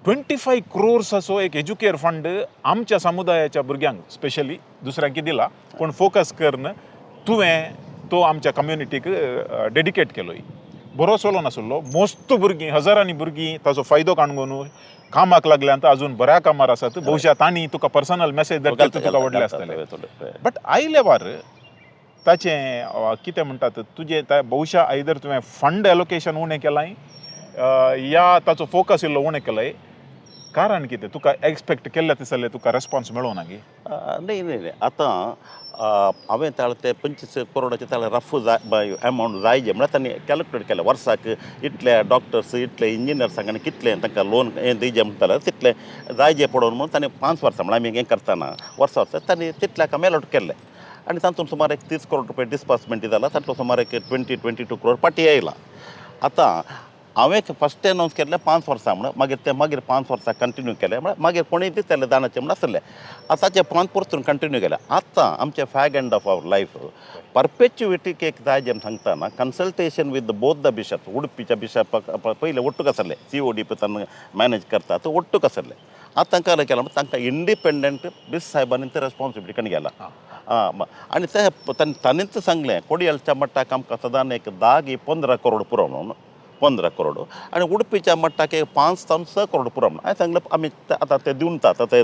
25 क्रोर्साचो एक एज्युकेअर फंड आमच्या समुदायाच्या भुरग्यांक, स्पेशली दुसऱ्यांक दिला पूण फोकस करून तुवें तो आमच्या कम्युनिटीक डेडिकेट केलो. बरो चलो नासलो, मस्त भुरगीं, हजारांनी भुरगीं ताचो फायदो काडून कामाक लागल्यांत, अजून बऱ्या कामार आसात. बहुशा तांणी तुका पर्सनल मेसेज धाडटा, तुका व्हडलें आसतलें. बट आयले वार ताचें कितें म्हणटात, तुजें बहुशा आयदर तुवें फंड एलोकेशन उणें केलां या ताचो फोकस इल्लो उणें केलाय. कारण कितें? तुका एक्सपेक्ट केल्लें दिसलें तुका रेस्पॉन्स मेळोना ना गी? नाही नाही नाही, आतां हांवें ताळ ते 25 करोडाचे ताळे रफ जाय एमावंट जाय जे म्हळ्यार तांणी कॅल्कुलेट केलें वर्साक इतले डॉक्टर्स इतले इंजिनियर्सांक आनी कितले तांकां लोन हें दिवचें म्हणटाले तितलें जाय जे पडोवन म्हणून तांणी 5 वर्सां म्हळ्यार आमी हें करतना वर्सा वर्सा तांणी तितल्याक आमी एलॉट केल्लें आनी तातूंत सुमार एक 30 करोड रुपया डिसबर्समेंट जाला. तातूंत सुमार एक 22 करोड फाटीं येयला. आतां हांवें फस्ट अनावन्स केल्लें 5 वर्सां म्हणून, मागीर ते मागीर 5 वर्सां कंटिन्यू केलें म्हळ्यार मागीर कोणूय दितले दानाचें म्हण आसलें. आतां ताचें पांच परतून कंटिन्यू केलें. आतां आमचें fag end of our life परपेच्युइटीक एक जाय जें सांगतना consultation with both the bishop, उडपीच्या बिशपाक पयलें ಒಟ್ಟುಗ್ आसलें, COD P तांकां मॅनेज करता तो ಒಟ್ಟುಗ್ आसलें. आतां तांकां केलां तांकां इंडिपेंडंट बिस साहेबांनी ते रेस्पॉन्सिबिलिटी कडेन गेला. आनी ते तांणीच सांगलें कोडियलच्या मट्टाक आमकां सदांच एक 10 15 करोड पुरो म्हणून, 15 करोड, आनी उडपीच्या मट्टाक एक 5 जावन 6 करोड पुरो म्हणून. हांवें सांगलें आमी आतां ते दिवन आतां ते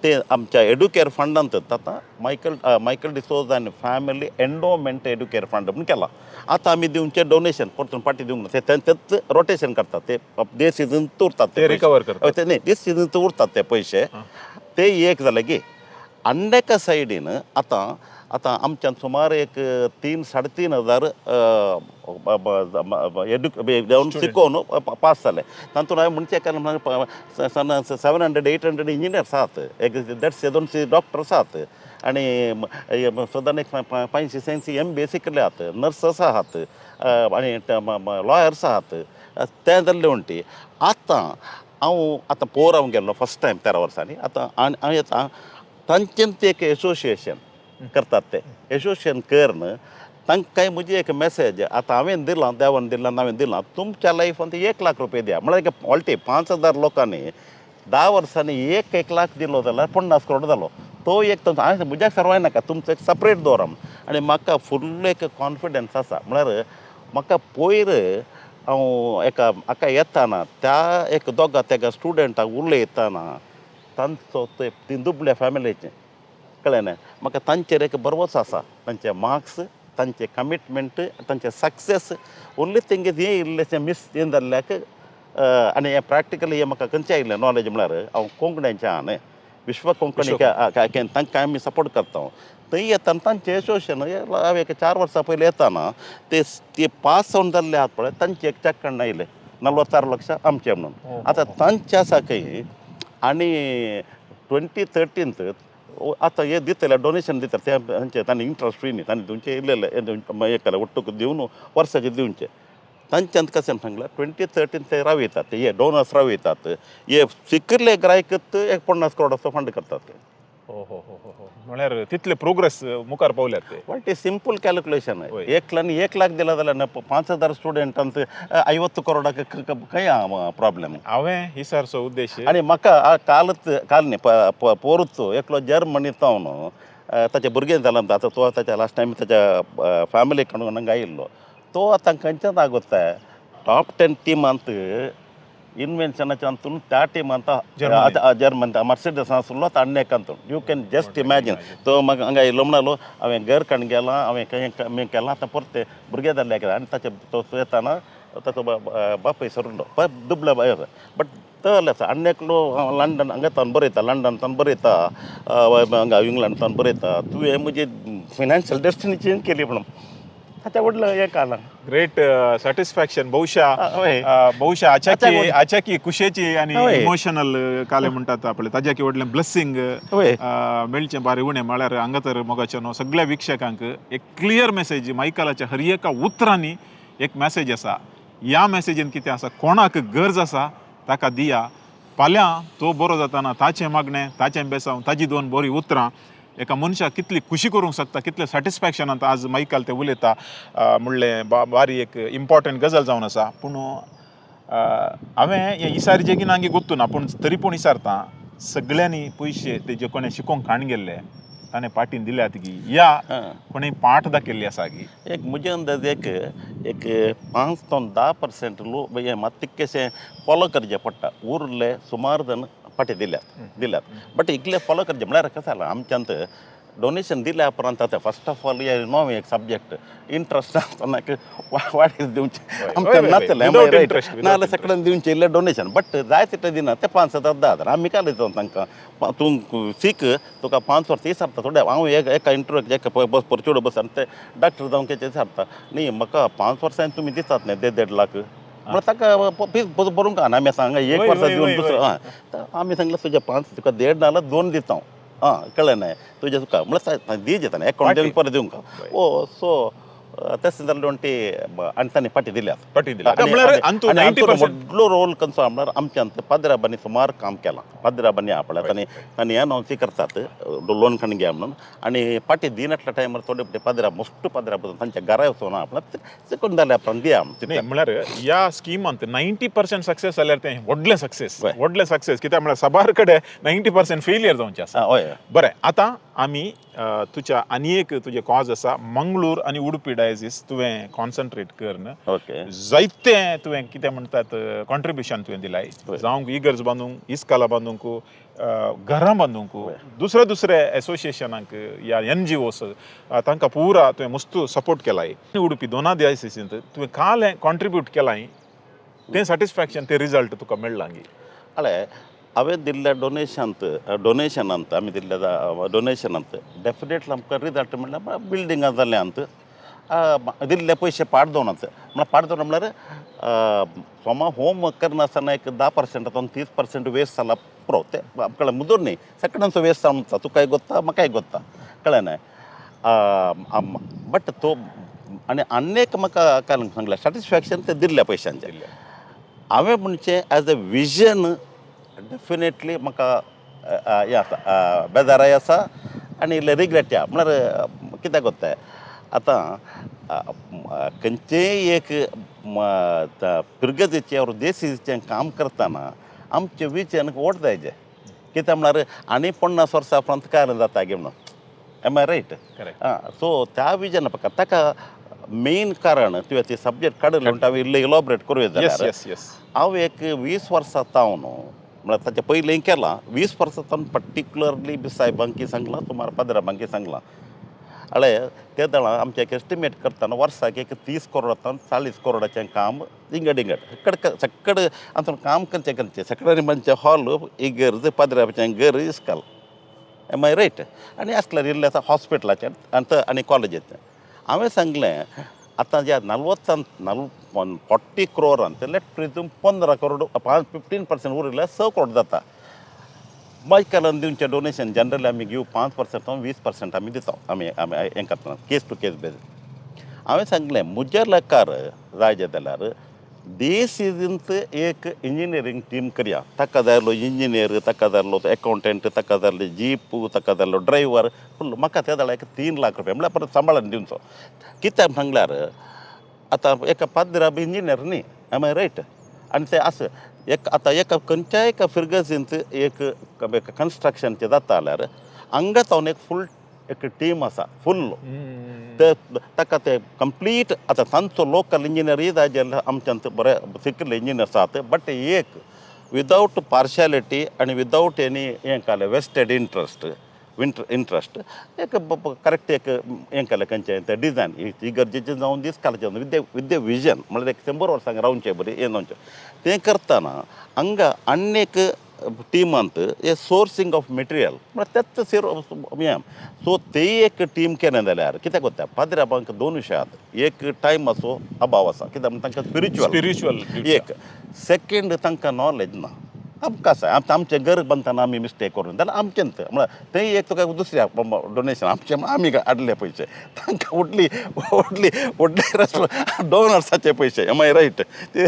ते आमच्या एड्युकेअर फंडांत आतां मायकल मायकल डिसोजा आनी फॅमिली एन्डोमेंट एड्युकेअर फंड म्हणून केला. आतां आमी दिवचें डोनेशन परतून फाटीं दिवंक ना. ते तेच रोटेशन करतात, ते दे सिजन उरतात. ते रिकवर करतात. हय, ते न्ही दीस सिजन उरतात ते पयशे. ते एक जालें की आनी एका सायडीन आतां आतां आमच्यान सुमार एक 3-3.5 हजार जावन शिकोवन पास जाले. तातूंत हांवें म्हणचें कारण 700 800 इंजिनियर्स आहात, एक देडशे दोनशे डॉक्टर्स आहात आनी सदां एक 500 600 MBA शिकले आहात, नर्सस आहात आनी लॉयर्स आहात. तें जाल्लें म्हणटी आतां हांव आतां पोर हांव गेल्लो फस्ट टायम 13 वर्सांनी. आतां आनी हांव आतां तांचें एक एसोसिएशन करतात, ते एसोसिएशन करून तांकां म्हजी एक मेसेज आतां हांवें दिलां, देवान दिलां, हांवें दिलां तुमच्या लायफान 1 लाख रुपया दिया म्हळ्यार एक ऑल्टी 5000 लोकांनी 10 वर्सांनी एक एक लाख दिलो जाल्यार 50 करोड जालो. तो एक तुमचो हांवें म्हज्याक सर्वाय नाका, तुमचो एक सपरेट दवरा. आनी म्हाका फुल्ल एक कॉन्फिडन्स आसा म्हळ्यार म्हाका पयर हांव एका हाका येताना त्या एक दोगा तेगा स्टुडंटाक उलयतना तांचो ते ती दुबल्या फॅमिलीचे कळ्ळें न्हय, म्हाका तांचेर एक भरवंसो आसा. तांचे मार्क्स, तांचे कमिटमेंट, तांचे सक्सेस. ओन्ली थिंग is हें इल्लेशें मिस हें जाल्ल्याक आनी हें प्रॅक्टिकली हें म्हाका खंयचें आयलें नॉलेज म्हळ्यार हांव कोंकण्याचें आहा न्हय, विश्व कोंकणी तांकां आमी सपोर्ट करता. थंय येताना तांचें एसोसिएशन हांवें एक 4 वर्सां पयलीं येताना ते ते पास जावन जाल्ले आहात पळय, तांचे एक चॅक काडून आयले 46 लक्ष आमचे म्हणून. आतां तांचे आसा खंय आनी 2013 आतां हे दितले डोनेशन दितले ते तांचे तांणी इंट्रस्ट फ्री न्ही, तांणी दिवचे इल्लेले हे केलें ಒಟ್ಟುಗ್ दिवन वर्साचे दिवचे. तांच्यान कशें सांगलां 2013 ते रावयतात ते हे डोनर्स रावयतात, हे सिकले ग्रायकत एक 50 करोडाचो फंड करतात ते. हो हो हो हो हो म्हळ्यार तितले प्रोग्रेस मुखार पावल्यात ते. What is simple calculation, एकल्यान 1 लाख दिला जाल्यार 5000 स्टुडंटांत 50 करोडाक खंय प्रॉब्लेम? हांवें ही सारचो उद्देश आनी म्हाका कालच, काल न्ही पोरूच एकलो जर्मनी जावन ताचे भुरगें जालां. आतां तो ताच्या लास्ट टायम ताच्या फॅमिली कडून हांगा आयिल्लो. तो आतां खंयच्यान आगोता टॉप 10 टिमांत इन्वेन्शनाच्या अंतून त्या टिमांत जर्मन मर्सिडस आसलो आनी एक अंतून. You can just imagine. तो म्हाका हांगा येयलो म्हणालो हांवें घर काडून गेलां, हांवें खंय केलां. आतां परतें भुरगें जाल्लें आनी ताचे तो येताना ताचो बापूय सरिल्लो दुबल्या बट तो आसा. आनी एकलो लंडन हांगा तावन बरयता, लंडन तावन बरयता, हांगा इंग्लंड तावन बरयता, तुवें म्हजी फिनान्शियल डेस्टिनी चेंज केली म्हणून. ताच्या व्हडलो हें काडलां. ग्रेट सॅटिस्फॅक्शन ಬಹುಶಃ. ಬಹುಶಃ आचाकी आचाकी खुशेची आनी इमोशनल काले म्हणटात आपले ताज्याकी व्हडलें ब्लेसिंग मेळचें बारी उणें. म्हळ्यार हांगा तर मोगाच्या न्हू सगळ्या वीक्षकांक एक क्लियर मेसेज, मायकलाच्या हर एका उतरांनी एक मेसेज आसा. ह्या मेसेजीन कितें आसा, कोणाक गरज आसा ताका दिया. फाल्यां तो बरो जाताना ताचें मागणें, ताचें बेसांव, ताजी दोन बरीं उतरां एका मनशाक कितली खुशी करूंक शकता, कितलें सॅटिस्फॅक्शन आतां आज मायकल ते उलयता म्हणलें बारी एक इम्पॉर्टंट गजाल जावन आसा. पूण हांवें हें इसारचें की ना गोत्तू ना, पूण तरी पूण इसारता, सगळ्यांनी पयशे ते जे कोणें शिकोवंक काण गेल्ले ताणें पाटीन दिल्यात की या कोणें पाठ दाखयल्ली आसा की? एक म्हजे अंदाज एक एक 5 ते 10% लोक हें मात तितकेशें फॉलो करचें पडटा. उरले सुमार जाण फाटीं दिल्यात दिल्यात, बट इतले फॉलो करचें म्हळ्यार कशें जालां आमच्यांत डोनेशन दिल्या उपरांत आतां फर्स्ट ऑफ ऑल हे नवें एक सब्जेक्ट, इंट्रस्ट नासतना वाडीस दिवचें आमच्या नासलें. Without interest, without नाजाल्यार सगळ्यांक दिवचें इल्लें डोनेशन, बट जाय तितलें दिना ते 5,000 10,000. आमी काल दिता तांकां, तूं सीक, तुका 5 वर्सां विचारता थोडे. हांव एक एका इंटरव्यूक एका बस परचोडो बस आनी ते डॉक्टर जावंक तेचे विचारता न्ही म्हाका, 5 वर्सांनी तुमी दितात न्ही देड देड लाख, म्हळ्यार ताका फीस भरूंक आनी आमी सांगा एक वर्सा दिवन दुसरो. आं, तर आमी सांगलें तुज्या 5 तुका देड नाल्यार 2 दिता हांव. आं, कळ्ळें न्हय तुजें, तुका म्हळ्यार दी दिता न्ही एकावंट दिवन परत दिवंक. ओ सो तशें जालें म्हणून ती आनी तांणी फाटी दिल्यात. फाटी दिल्या म्हळ्यार अंतू 90%. व्हडलो रोल कंचो म्हळ्यार आमच्यान पाद्राबांनी सुमार काम केलां. पाद्राबांनी आपल्या तांणी तांणी अनावन्स करतात लोन खण घ्या म्हणून, आनी फाटी दिनातल्या टायमार थोडे पाद्रा मोस्ट पाद्रा तांच्या घरा वचून आपल्या चिकून जाल्या उपरांत दिया. न्ही म्हळ्यार ह्या स्किमांत 90% सक्सेस जाल्यार तें व्हडलें सक्सेस, व्हडलें सक्सेस. कित्याक म्हळ्यार साबार कडेन 90% फेलियर जावचें आसा. हय. बरें, आतां आमी तुज्या आनी एक तुजें कॉज आसा, मंगळूर आनी उडुपी डायसीस तुवें कॉन्सन्ट्रेट करन जायते तुवें कितें म्हणटात कॉन्ट्रिब्युशन तुवें दिलाय, जावंक इगर्ज बांदूंक, इस्काला बांदूंक, घरां बांदूंक, दुसरे दुसरे एसोसिएशनाक या एनजीओस तांकां पुरा तुवें मस्त सपोर्ट केलाय. उडुपी दोना डायसिसींत तुवें काल कॉन्ट्रिब्यूट केलाय तें सॅटिस्फॅक्शन, तें रिजल्ट तुका मेळ्ळां गी? हळ्ळे, हांवें दिल्ल्या डोनेशनांत डोनेशनांत आमी दिल्ल्या डोनेशनांत डेफिनेटली आमकां रिजल्ट म्हणल्यार बिल्डिंगां जाल्यांत, दिल्ले पयशे पाड दवरनात. म्हळ्यार पाड दवरना म्हळ्यार सोमा होम करनासतना एक 10% आतां 30% वेस्ट जाला पुरो. ते कळ्ळें, मुदूर न्ही सगळ्यांचो वेस्ट जावन वता, तुकाय गोत्ता म्हाकाय गोत्ता, कळ्ळें न्हय? बट तो आनी आनी एक म्हाका काय सांगलें सॅटिस्फॅक्शन ते दिल्ल्या पयशांचें. हांवें म्हणचें एज अ विजन डेफिनेटली म्हाका हें आसा, बेजाराय आसा आनी इल्लें रिग्रेट या. म्हळ्यार कित्याक कोत्ताय आतां खंयचेय एक फिरगजेचें ओर देसीचें काम करतना आमचें विजन वोट जाय. कित्याक म्हळ्यार आनी 50 वर्सां उपरांत काय जाता गे म्हणून. Am I right? Correct. आं, सो त्या विजन प्रकार ताका मेन कारण तुवें ते सब्जेक्ट काडले म्हणटा, हांवें इल्लें इलॉबरेट करूं जाल्यार, येस येस हांव एक 20 वर्सां तावन, म्हळ्यार ताचे पयलीं केलां, 20 वर्सां तावन पर्टिक्युलरली सायबांकी सांगलां, सुमार पाद्राबांकी सांगलां. हळे ते दळां आमचें एक एस्टिमेट करतना वर्साक एक 30 करोड 40 करोडाचें काम इंगड इंगड सकड सकड आमचो काम करचें करचें सकडारी म्हणचें हॉल इगर्ज पाद्राचें घर इस्काल. M I right? आनी आसल्यार इल्लें आसा हॉस्पिटलाचें आनी आनी कॉलेजीचें. हांवें सांगलें आतां ज्या नलवत्सान नल 40 क्रोरान लेट प्रिज्यूम 15 करोड 15% उरिल्ल्यार 6 करोड जाता. मायकलान दिवचें डोनेशन जनरली आमी घेव 5% 20% आमी दिता, आमी आमी हें करतना केस टू केस बेजीस. हांवें सांगलें म्हज्या लेखार जाय जाल्यार देसींत एक इंजिनियरींग टीम करया. ताका जाय आहलो इंजिनियर, ताका जाय आहलो एकावंटंट, ताका जाय आहली जीप, ताका जाय आहलो ड्रायव्हर फुल. म्हाका ते जाल्यार एक 3 लाख रुपया म्हळ्यार परत सांबाळून दिवचो. कित्याक सांगल्यार आतां एका पाद्रा बी इंजिनियर न्ही. Am I right? आनी ते आसा एक आतां एका खंयच्याय एका फिरगजींत एक कन्स्ट्रक्शनचें जाता जाल्यार हांगा जावन एक फूल एक टीम आसा फूल ते ताका ते कंप्लीट. आतां तांचो लोकल इंजिनियरूय जाय जाल्यार आमच्यान बरे शिकिल्ले इंजिनियर आसात, बट एक विदावट पार्शालिटी आनी विदावट एनी हें काडलें वेस्टेड इंट्रस्ट इंट्रस्ट एक करेक्ट एक हें केलें खंयचें तें डिजायन इगर्जेचें जावन इस्कालाचें जावन विथ the vision, म्हळ्यार एक 100 वर्सांक रावचें बरें हें जावचें. तें करतना हांगा आनी एक टिमांत हे सोर्सिंग ऑफ मटेरियल म्हळ्यार तेच सिर हें. सो तेय एक टीम केलें जाल्यार कित्याक वता पाद्र्याबांक दोन विशय आहात. एक टायमाचो अभाव आसा, कित्याक म्हणटा तांकां स्पिरिच्युअल स्पिरिच्युअल एक सेकेंड तांकां नॉलेज ना. आमकां आसा, आमचें आमचें घर बांदतना आमी मिस्टेक करून जाल्यार आमचें म्हळ्यार तें एक तुका दुसऱ्या डोनेशन आमचें आमी हाडले पयशे तांकां व्हडली व्हडली व्हडले डोनर्साचे पयशे. Am I right? ते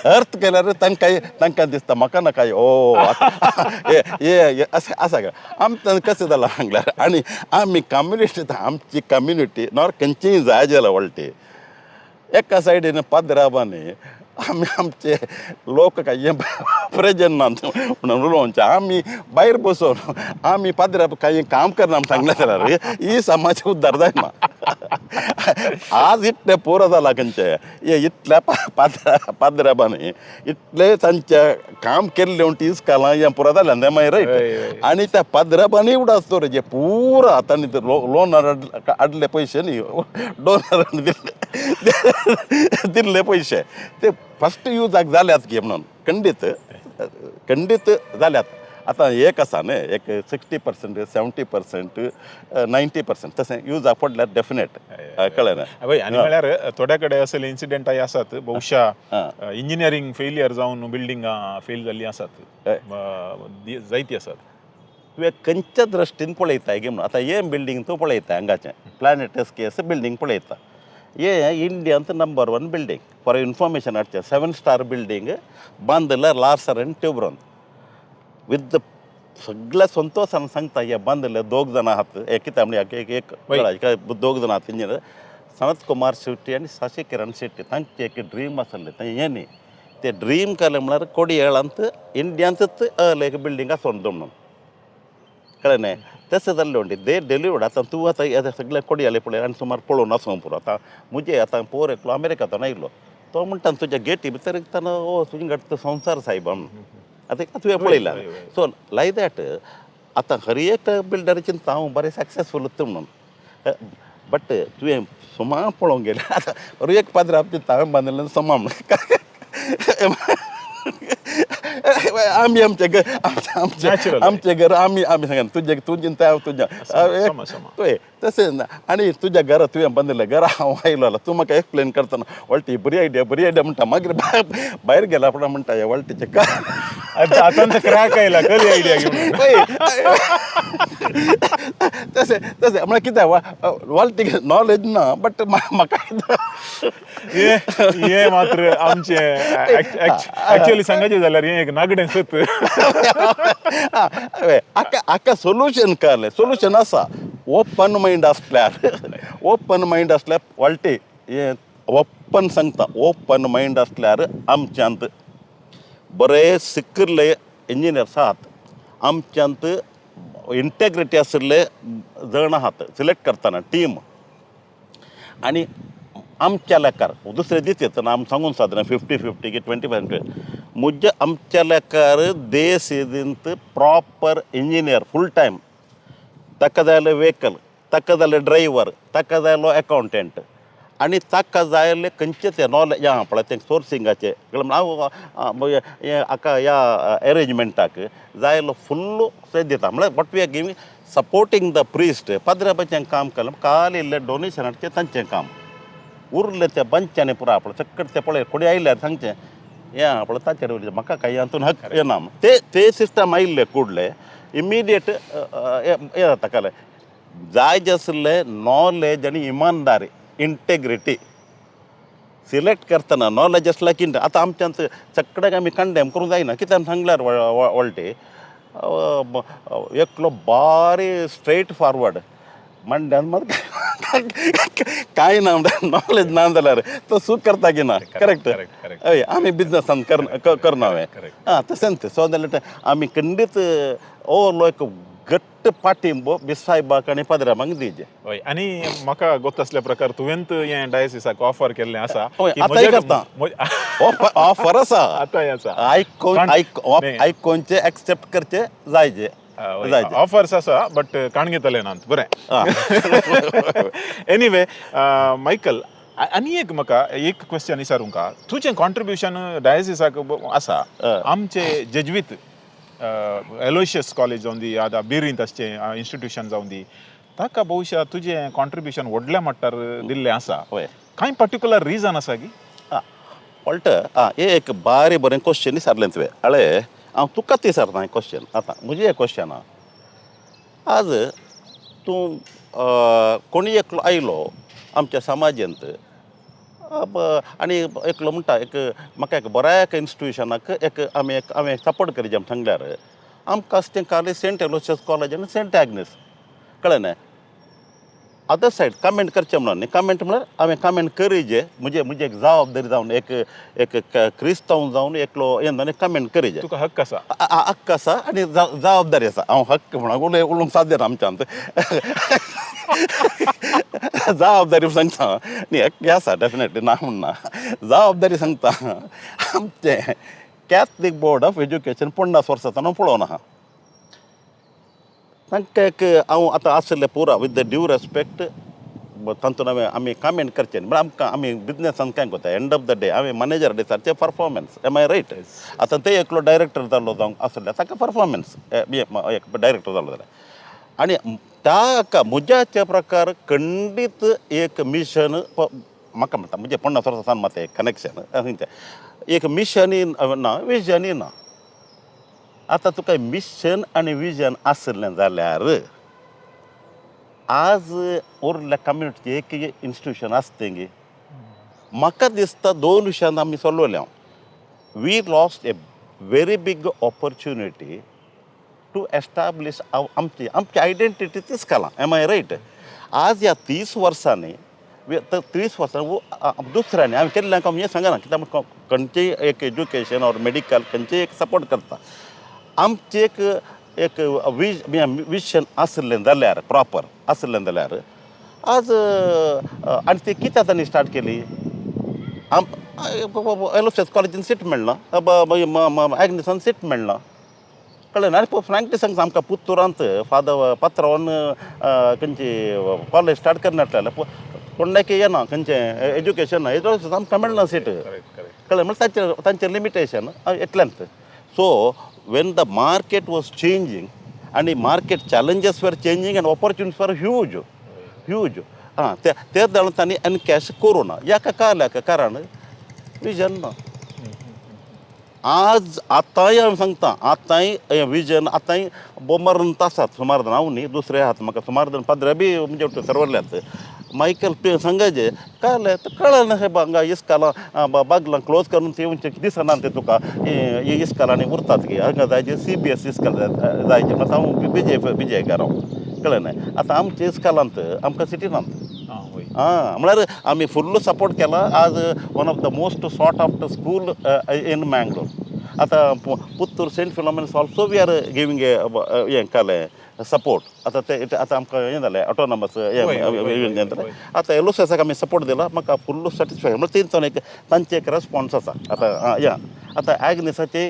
अर्थ केल्यार तांकां तांकां दिसता म्हाका नाका ओ हे अशें आसा. आमकां कशें जालां सांगल्यार आनी आमी कम्युनिटी आमची कम्युनिटी नॉर खंयचीय जाय जाल्यार व्हडटी एका सायडीन पाद्राबांनी आमी आमचे लोक काय प्रेजंट ना म्हणून उलोवचें आमी भायर बसून आमी पाद्रा कांय काम करना म्हण सांगलें जाल्यार ही समाज उद्धार जायना. आज इतलें पुरो जालां खंयचें हे इतल्या पाद्राबांनी इतलें तांचें काम केल्लें म्हण ती इस्कालां हें पुरो जालें तें मागीर हय, रायट. हय. आनी त्या पाद्राबांनी उडास तर जे पुरो तांणी ते लोनार हाडले पयशे न्ही, डोनरान दिल्ले दिल्ले पयशे ते फस्ट युजाक जाल्यात गे म्हणून खंडीत खंडीत जाल्यात. आतां एक आसा न्ही, एक 60%, 70%, 90% तशें युजाक पडल्यार डेफिनेट, कळ्ळें ना? हय, आनी म्हळ्यार थोड्या कडेन असले इन्सिडेंटाय आसात बहुशा, आं. इंजिनियरींग फेलियर जावन बिल्डिंगां फेल जाल्लीं आसात. हय. जायती आसात. तुवें खंयच्या दृश्टीन पळयताय गे म्हणून. आतां हें बिल्डींग तूं पळयता, हांगाचें planet S K S building पळयता, हे इंडियांत number one building. For information हाडचें, 7 स्टार बिल्डींग बांदला लार्सन आनी ट्युब्रोन विथ सगळ्या संतोशान सांगता, हे बांदले दोग जाणां आहात. हे कितें म्हणल्यार एक एक दोग जाणां आहात इंजिनियर, सनत कुमार शेट्टी आनी शशी किरण शेट्टी. तांचें एक ड्रीम आसलें, तें हें न्ही, ते ड्रीम केलें म्हळ्यार कोडियेळांत इंडियांतच एक बिल्डींग आसून म्हणून, कळ्ळें न्ही? तशें जाल्लें म्हणटी दे डिलिवर्ड. आतां तूं आतां आतां सगळें कोडयाळे पळय आनी सुमार पळोवन आसूंक पुरो. आतां मुजे आतां पोर एकलो अमेरिकांतल्यान आयलो, तो म्हणटा तुज्या गेटी भितर ताणें ओ तुजें घडटा संवसार सायबा म्हणून. आतां तुवें पळयलां. हय, हय. सो लायक that आतां हर एक बिल्डर चिंता हांव बरें सक्सेसफूल उत्ता म्हणून, बट तुवें सुमा पळोवंक गेल्यार आतां हर एक पाद्र चिंता हांवें बांदिल्लें समा म्हणून. आमी आमचें घर आमचें आमचें Natural. आमचें घर आमी आमी सांगना, तुजें तूं चिंता हांव तुजें समा, समा. तुवें तशें ना. आनी तुज्या घरा तुवें बांदिल्लें घरा हांव आयलो जाल्यार तूं म्हाका एक्सप्लेन करतना वळटी बरी आयडिया बरी आयडिया म्हणटा, मागीर भायर गेल्या फुडें म्हणटा हे वळटीचें काय. आतां तर क्रॅक आयला करी आयडिया घेवन. पळय, तशें तशें म्हळ्यार कितें वॉल्टीक नॉलेज ना, बट म्हाका हे हे मात्र आमचे ऍक्च्युअली सांगायचे जाल्यार हे एक नागडें सत. हाका हाका सोल्युशन कळ्ळें, सोल्युशन आसा. ओपन मायंड आसल्यार, ओपन मायंड आसल्यार वॉल्टी हें ओपन सांगता, ओपन मायंड आसल्यार आमच्यांत बरे शिकिल्ले इंजिनियर्स आहात, आमच्यांत इंटेग्रिटी आशिल्ले जण आहात सिलेक्ट करतना टीम. आनी आमच्या लेखार दुसरे दितात ना, आमी सांगून सादना 50-50 की 25. मुज्या आमच्या लेखार देश इदींत प्रॉपर इंजिनियर फूल टायम, ताका जाय जाल्यार व्हेकल, ताका जाय जाल्यार ड्रायवर, ताका जाय जाल्यार अकावंटंट, आनी ताका जाय जाल्यार खंयचें तें नॉलेज आहा पळय तें सोर्सिंगाचें हांव हाका ह्या एरेंजमेंटाक जाय जाल्यार फुल्ल ते दिता. म्हळ्यार what we are giving supporting the priest पाद्राबाचें काम केलें, काल इल्लें डोनेशन हाडचें तांचें काम उरलें त्या बंच्यानी पुरो पळय चक्कर ते पळय कोणी आयल्यार सांगचें हें आहा पळय ताचेर उरलें, म्हाका कांय हातून हक येना. ते ते सिस्टम आयिल्ले कुडले इमिडिएट हें जाता. कळ्ळें? जाय जें आशिल्लें नॉलेज आनी इमानदारी इंटेग्रिटी सिलेक्ट करतना नॉलेज आसल्यार की आतां आमच्यांत सगळ्याक आमी कंडेम करूंक जायना. कित्याक सांगल्यार वळटे एकलो बारी स्ट्रेट फॉरवर्ड मांड्यान मात कांय ना, नॉलेज ना जाल्यार तो चूक करता की ना? करेक्ट. Correct, correct. हय, आमी बिजनसान करना हांवें. आं, तशेंच. सो जाल्यार आमी खंडीत ओलो एक घट्ट पाठिंबो बिसायबाक आनी पाद्राबांक दिवचें. हय, आनी म्हाका गोत असल्या प्रकार तुवेंत हें डायसिसाक ऑफर केल्लें आसा हय, की आतांय करता. ऑफर आसा. आतांय आसा. आयकोन नाही. आयकोनचे एक्सेप्ट करचे जायचे जायचे. ऑफर्स आसा बट काण घेतले नात बरें. एनिवे मायकल, आनी एक म्हाका एक क्वेश्चन विचारूंक, तुजें कॉन्ट्रिब्युशन डायसिसाक आसा. आमचे जेज्वीत एलोशियस कॉलेज जावन दी, आतां बिरींत आसचें इन्स्टिट्यूशन जावन दी, ताका बहुशा तुजें कॉन्ट्रिब्युशन व्हडल्या मट्टार दिल्लें आसा. कांय पर्टिक्युलर रिजन आसा की? आं वॉल्टर, आं, हें एक बारी बरें क्वेश्चन विचारलें तुवें. हळे हांव तुकाच विचारता हें क्वेश्चन. आतां म्हजें हें क्वेश्चन आहा, आज तूं कोणी एकलो आयलो आमच्या समाजांत आनी एकलो म्हणटा एक म्हाका एक बऱ्या एका इन्स्टिट्युशनाक एक आमी एक हांवें सपोर्ट करी म्हण सांगल्यार, आमकां आसा तें कॉलेज सेंट एलोशियस कॉलेज आनी सेंट एग्नेस, कळ्ळें न्हय? अदर सायड कमेंट करचें म्हणून न्ही, कमेंट म्हळ्यार हांवें कमेंट करीजे, म्हजे म्हजी एक जबाबदारी जावन, एक एक क्रिस्तांव जावन एकलो हें जावन कमेंट करीजे. तुका हक्क आसा. हक्क आसा आनी जबाबदारी आसा. हांव हक्क म्हणून उलोवंक साध्य ना आमच्यांत, जबाबदारी सांगता न्ही. हक्क आसा डेफिनेटली, ना म्हणना, जबाबदारी सांगता. आमचें कॅथलीक बोर्ड ऑफ एज्युकेशन 50 वर्सां हांव पळोवन आहा. तांकां एक हांव आतां आशिल्लें पुरा विथ the due respect, तातूंत हांवें आमी कमेंट करचें न्ही, म्हळ्यार आमकां आमी बिजनेसान काय करता, एंड ऑफ the day हांवें मॅनेजर दिसाचे परफॉर्मन्स, एम I right? आतां ते एकलो डायरेक्टर जाल्लो जावंक आसल्यार ताका परफॉर्मन्स, एक डायरेक्टर जालो जाल्यार आनी ताका म्हज्याच्या प्रकार खंडीत एक मिशन म्हाका म्हणटा, म्हजे 50 वर्सां सावन मात एक कनेक्शन खंयचें एक मिशनय ना, विजनय ना. आतां तुका मिशन आनी विजन आसलें जाल्यार आज उरल्या कम्युनिटी एक इन्स्टिट्यूशन आसतें गे. म्हाका दिसता दोन विशयान आमी चलोवले हांव, we lost a very big opportunity to establish आमची आमची आयडेंटिटी तीच घाला. Am I right? आज ह्या 30 वर्सांनी, 30 वर्सां दुसऱ्यांनी आमी केल्ल्यान आमी हें सांगना, कित्याक आमी खंयचेय एक एज्युकेशन ऑर मेडिकल खंयचेय एक सपोर्ट करता. आमचें एक एक विजन आसलें जाल्यार, प्रॉपर आसलें जाल्यार आज आनी ती कित्याक तांणी स्टार्ट केली? आम एलोसियस कॉलेजीन सीट मेळना, एग्नेसान सीट मेळना, कळ्ळें ना? आनी फ्रँकली सांगता, आमकां पुत्तुरांत फादर पात्रांवान खंयची कॉलेज स्टार्ट करनासलें, कोणाक येना, खंयचें एज्युकेशन ना, एलोसियस आमकां मेळना सीट. करेक्ट करेक्ट कळ्ळें? म्हणल्यार तांचें तांचें लिमिटेशन इतलेंच. So when the market was changing आनी market challenges were changing and opportunities were huge huge, आं, ते ते जाण तांणी एनकॅश करूं ना. हेका कळ्ळें कारण विजन ना. आज आतांय हांव सांगता, आतांय विजन, आतांय बोमारून आसात सुमार जाण. हांव न्ही, दुसरे आहात, म्हाका सुमार जाण पाद्रे बी म्हणजे सरवरल्यात. मायकल पे सांगायचे कळ्ळें तर कळ्ळें ना सायबा, हांगा इस्कालां बागलां क्लोज करून येवचें दिसना तें तुका ही इस्कालांनी उरतात की हांगा जायचे सीबीएस इस्काल जायचे. मात हांव विजय विजयकार हांव, कळ्ळें न्हय? आतां आमच्या इस्कालांत आमकां सिटीनात. आं वय. आं, म्हळ्यार आमी फुल्ल सपोर्ट केला. आज one of the most sought after school in Mangalore. आतां Puttur Saint Philomena's also we are giving a हें कळ्ळें सपोर्ट. आतां ते आतां आमकां हें जालें ऑटोनॉमस वय, वय, वय, हें वय, जालें. वय. आतां एलोसियसाक आमी सपोर्ट दिला, म्हाका फुल्ल सॅटिस्फाय. म्हळ्यार तेंचो एक तांचे एक रेस्पॉन्स आसा. आतां आं, या आतां एग्नेसाची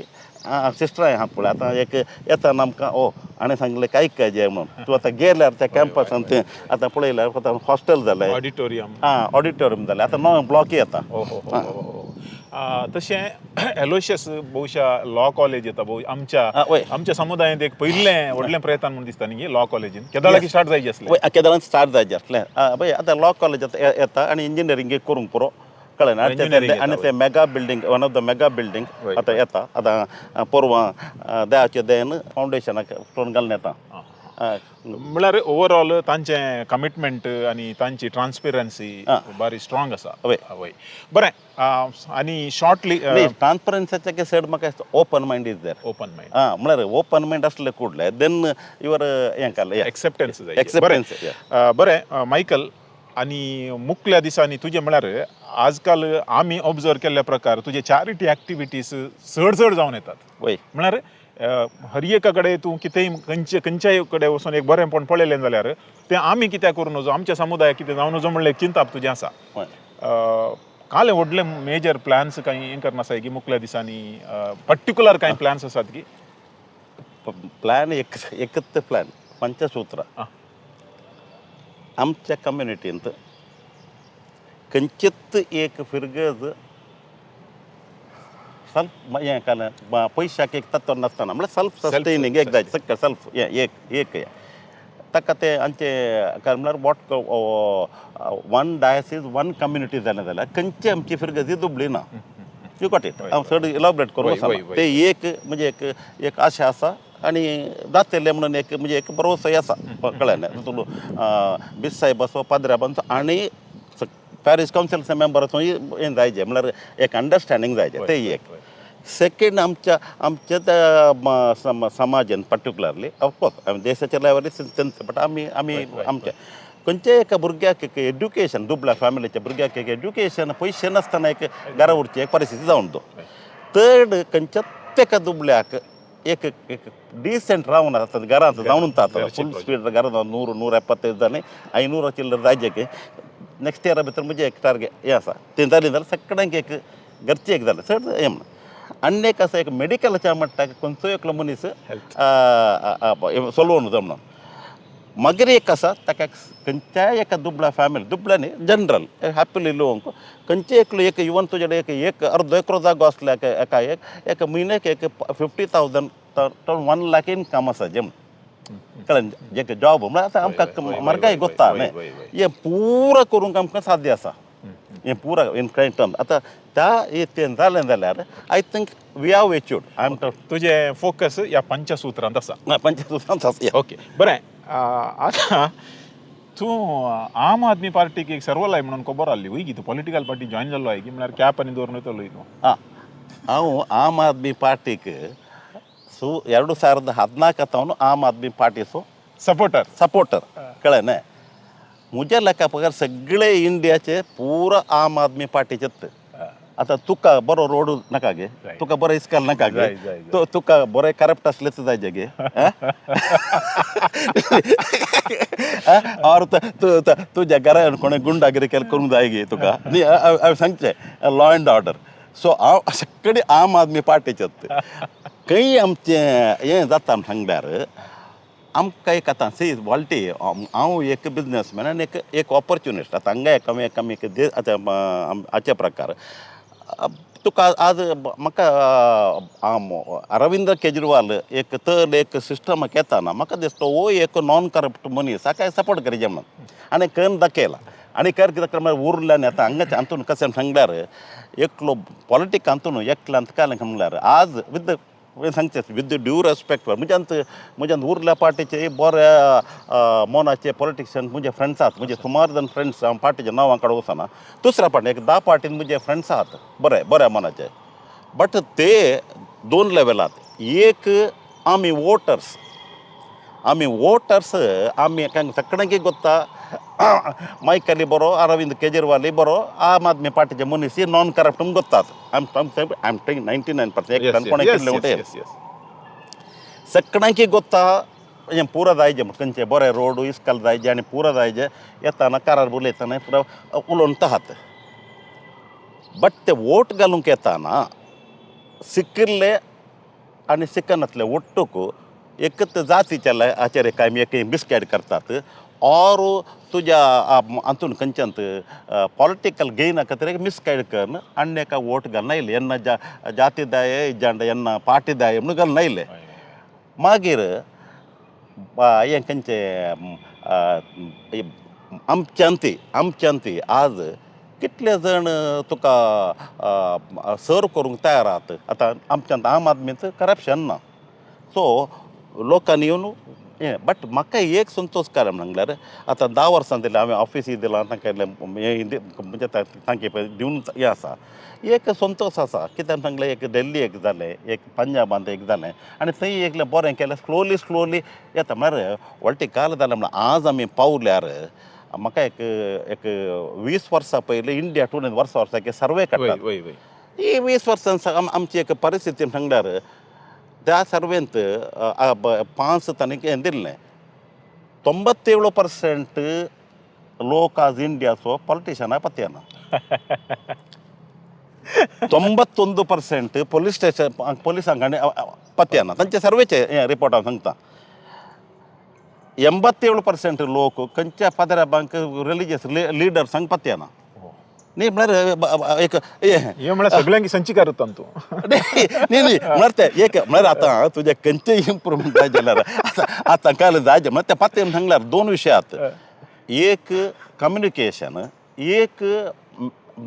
सिस्टरां आहा पळय, आतां एक येताना आमकां ओ हाणें सांगलें काय काय जे म्हणून तूं आतां गेल्यार त्या कॅम्पसान तें आतां पळयल्यार आतां हॉस्टेल जालें. ऑडिटोरियम. आं, ऑडिटोरियम जालें, आतां नवें ब्लॉक येता. हो हो हो हो हो. तशें एलोशियस बहुशा लॉ कॉलेज येता भोव आमच्या आं, वय. आमच्या समुदायांत एक पयलें व्हडलें प्रयत्न म्हणून दिसता न्ही लॉ कॉलेजीन केदळाकी स्टार्ट जायचे आसलें. वय, केदळान स्टार्ट जायचें आसलें. पळय आतां लॉ कॉलेज आतां येता आनी इंजिनियरींग करूंक पुरो, कळ्ळें ना? आनी Engineering येता, आनी ते mega building, one of the mega building आतां येता. आतां पोरवां देवाचे दयेन फावंडेशनाक स्टोन घालून येता. म्हळ्यार ओवरऑल तांचें कमिटमेंट आनी तांची ट्रान्सपेरन्सी बारी स्ट्रॉंग आसा. वय. वय, बरें, आनी शॉर्टली न्ही, ट्रान्सपरन्सीचे सायड म्हाका दिसता open mind is there. Open mind. आं, म्हळ्यार ओपन मायंड आसले कुडले then your हें काडलें एक्सेप्टन्स जाय. एक्सेप्टन्स. बरें मायकल, आनी मुखल्या दिसांनी तुजें म्हळ्यार आजकाल आमी ऑब्जर्व केल्ल्या प्रकार तुजे चॅरिटी एक्टिविटीज चड चड जावन येतात. म्हळ्यार हर एका कडेन तूं कितेंय खंयचे खंयच्याय कडेन वचून एक बरेंपण पळयलें जाल्यार तें आमी कित्याक करूं नजो, आमच्या समुदायाक कितें जावं नजो म्हणलें एक चिंताप तुजें आसा. काले व्हडले मेजर प्लॅन्स कांय हें करना आसाय की मुखल्या दिसांनी पर्टिक्युलर कांय प्लॅन्स आसात की? प्लॅन एक एकच प्लॅन, पंचसूत्र. आमच्या कम्युनिटींत खंयचेच एक फिरगज सेल्फ हें काल पयशाक एक तत्व नासतना, म्हळ्यार सेल्फ सस्टेनिंग एक जाय, सगळें सेल्फ हें एक एक हें ताका ते आमचे काय म्हळ्यार what one diocese one community जालें जाल्यार खंयची आमची फिरगजी दुबळी ना. You got it? हांव चड इलाबरेट करूं वचना. ते एक म्हणजे एक एक आशा आसा आनी जातलें म्हणून एक म्हणजे एक भरोसोय आसा, कळ्ळें न्ही? तातूंत बिस साहेब आसो, पाद्र्याब आसो आनी पॅरीस कावन्सिलचे मेंबर आसो, हें जायजे, म्हळ्यार एक अंडरस्टँडींग जायजें. ते एक सेकेंड आमच्या आमच्या त्या समाजान पर्टिक्युलरली, ऑफकोर्स आमी देशाच्या लेवलीर तेंच, बट आमी आमी आमच्या खंयच्याय एका भुरग्याक एक एड्युकेशन, दुबळ्या फॅमिलीच्या भुरग्याक एक एड्युकेशन, पयशे नासतना एक घरा उरची एक परिस्थिती जावन तो. थर्ड, खंयच्याच एका दुबळ्याक एक एक ಡೀಸೆಂಟ್ ರಾವಣ ಆಗ್ತದೆ ಗರ ಅಂತ जावन ಆತದ ಫುಲ್ ಸ್ಪೀಡ್ ಗರ 100 175 जालें 500 चिल्लर राज्याक नेक्स्ट इयरा भितर म्हजें एक टार्गेट हें आसा तें जालें जाल्यार सगळ्यांक एक घरची एक जालें चड हें म्हणून. आनी एक आसा, एक मेडिकलाच्या म्हणटा खंयचोय एकलो मनीस सोलोवन जमना. मागीर एक आसा, ताका खंयच्याय एका दुबळ्या फॅमिली, दुबळ्या न्ही, जनरल हॅपिली लोक, खंयचे एकलो एक इवन तुजे एक एक अर्दो एकरो जागो आसल्या एका एक एका म्हयन्याक एक 50,000 to 1 lakh income आसा जें कळ्ळें, जे जॉब म्हळ्यार आतां आमकां म्हारगाय गोत्ता न्ही, हें पुरा करूंक आमकां साध्य आसा, हें पुरा इन टर्म. आतां त्या तें जालें जाल्यार I think we have achieved. I am तुजें फोकस ह्या पंचसुत्रांत आसा. पंचसुत्रांत आसा. ओके, बरें. आतां तूं आम आदमी पार्टीक एक सर्वलाय म्हणून खबर आहली वय की तूं पॉलिटिकल पार्टी जॉयन जाल्लो आहे की, म्हळ्यार कॅप आनी दवरून वयतलो तूं? ಹಾಂ, हांव ಆಮ್ ಆದ್ಮಿ ಪಾರ್ಟಿಗೆ 2014 ತವನು ಆಮ್ ಆದ್ಮಿ ಪಾರ್टीचो सपोर्टर. सपोर्टर, कळ्ळें न्ही. म्हज्या लेखा प्रकार सगळे इंडियाचे पुरा आम आदमी पार्टीचेच. आतां तुका बरो रोड नाका गे, तुका बरो इस्काल नाका गे, तुका बरें करप्ट आसलेच जाय जे गे, और तुज्या घरान कोणें गुंडागिरी केल्यार करूंक जाय गे तुका न्ही. हांवें सांगचें लॉ एंड ऑर्डर. सो हांव सगळे आम आदमी पार्टीचेच. खंय आमचें हें जाता सांगल्यार आमकां एक आतां सी वॉल्टी, हांव एक बिजनसमॅन आनी एक एक ऑपॉर्च्युनिस्ट. आतां हांगा एक आमी एक आमी एक आतां हाचे प्रकार तुका आज म्हाका अरविंद केजरीवाल एक तर एक सिस्टमाक येताना म्हाका दिसता हो एक नॉन करप्ट मनीस, हाका सपोर्ट करीजे म्हणून. आनी करून दाखयला. आनी कर कित्याक म्हळ्यार उरल्यान आतां हांगाचे हातून कशें सांगल्यार एकलो पॉलिटीक हातून एकल्यान काय म्हणल्यार आज विथ सांगचें विथ ड्यू रेस्पेक्ट, म्हज्यांत म्हज्यान उरल्या पार्टीचे बऱ्या मोनाचे पॉलिटिशियन म्हजे फ्रेंड्स आहात. म्हजे सुमार जाण फ्रेंड्स, हांव पार्टीच्या नांवां काडूंक वचना, दुसऱ्या पार्टी एक 10 पार्टीन म्हजे फ्रेंड्स आहात बरे बऱ्या मनाचे. बट ते दोन लेवलात. एक आमी वोटर्स, आमी वोटर्स आमी सगळ्यांकी गोत्ता मायकली बरो, अरविंद केजरीवाल बरो, आम आदमी पार्टीचे मनीस नॉन करप्ट गोत्तात. I am 99% कोणें कितले उठे सगळ्यांकी गोत्ता हें पुरा जायजे खंयचे बरे रोड इस्काल जायजे आनी पुरा जायजे येताना कारार उलयतना पुरा उलोवन आहात. बट ते वोट घालूंक येताना सिक्किल्ले आनी सिकनातले ಒಟ್ಟುಕು एकच जातीच्या हाचेर एक आमी एक मिसगायड करतात ऑर तुज्या हातून खंयच्यान पॉलिटिकल गेना खातीर एक मिसगायड करून आनी एका वोट घालना येयले येन्ना जातीदाय इजांड येन्ना पार्टीदाय म्हणून घालना येयले. मागीर हें खंयचें आमच्यांत आमच्यांत आज कितले जाण तुका सर्व करूंक तयार आहात. आतां आमच्यांत आम आदमींत करप्शन ना, सो लोकांनी येवन हें. बट म्हाका एक संतोश कारण म्हणल्यार आतां 10 वर्सां दिलें हांवें ऑफिसूय दिलां तांकां, हें म्हणजे तांकां पळय दिवन हें आसा, एक संतोश आसा. कित्याक सांगलें, एक दिल्ली एक जालें, एक पंजाबांत एक जालें आनी थंय एकलें बरें केलें, स्लोली स्लोली येता. म्हळ्यार व्हडटी काल जालें म्हणल्यार आज आमी पावल्यार म्हाका एक एक 20 वर्सां पयलीं इंडिया टुडेन वर्सां वर्सां सर्वे काडटात. ही 20 वर्सां आमची एक परिस्थिती सांगल्यार त्या सर्वेंत 5 तांणी हें दिल्लें, 97% लोक आज इंडियाचो पॉलिटिशियना पत्याना, 91% पोलीस स्टेशन पोलिसांक पत्याना, तांचे सर्वेचे हें रिपोर्ट हांव सांगता. 87% लोक खंयच्या पदरा बांक रिलिजियस लिडर्सांक पत्याना न्ही. म्हळ्यार एक हे म्हळ्यार सगळ्यांक संचीकार तूं न्ही न्ही, म्हळ्यार ते एक म्हळ्यार आतां तुजें खंयचें इम्प्रुवमेंट जाय जाल्यार आतां आतां काल जाय म्हळ्यार ते पत्ते सांगल्यार दोन विशय आहात. एक कम्युनिकेशन, एक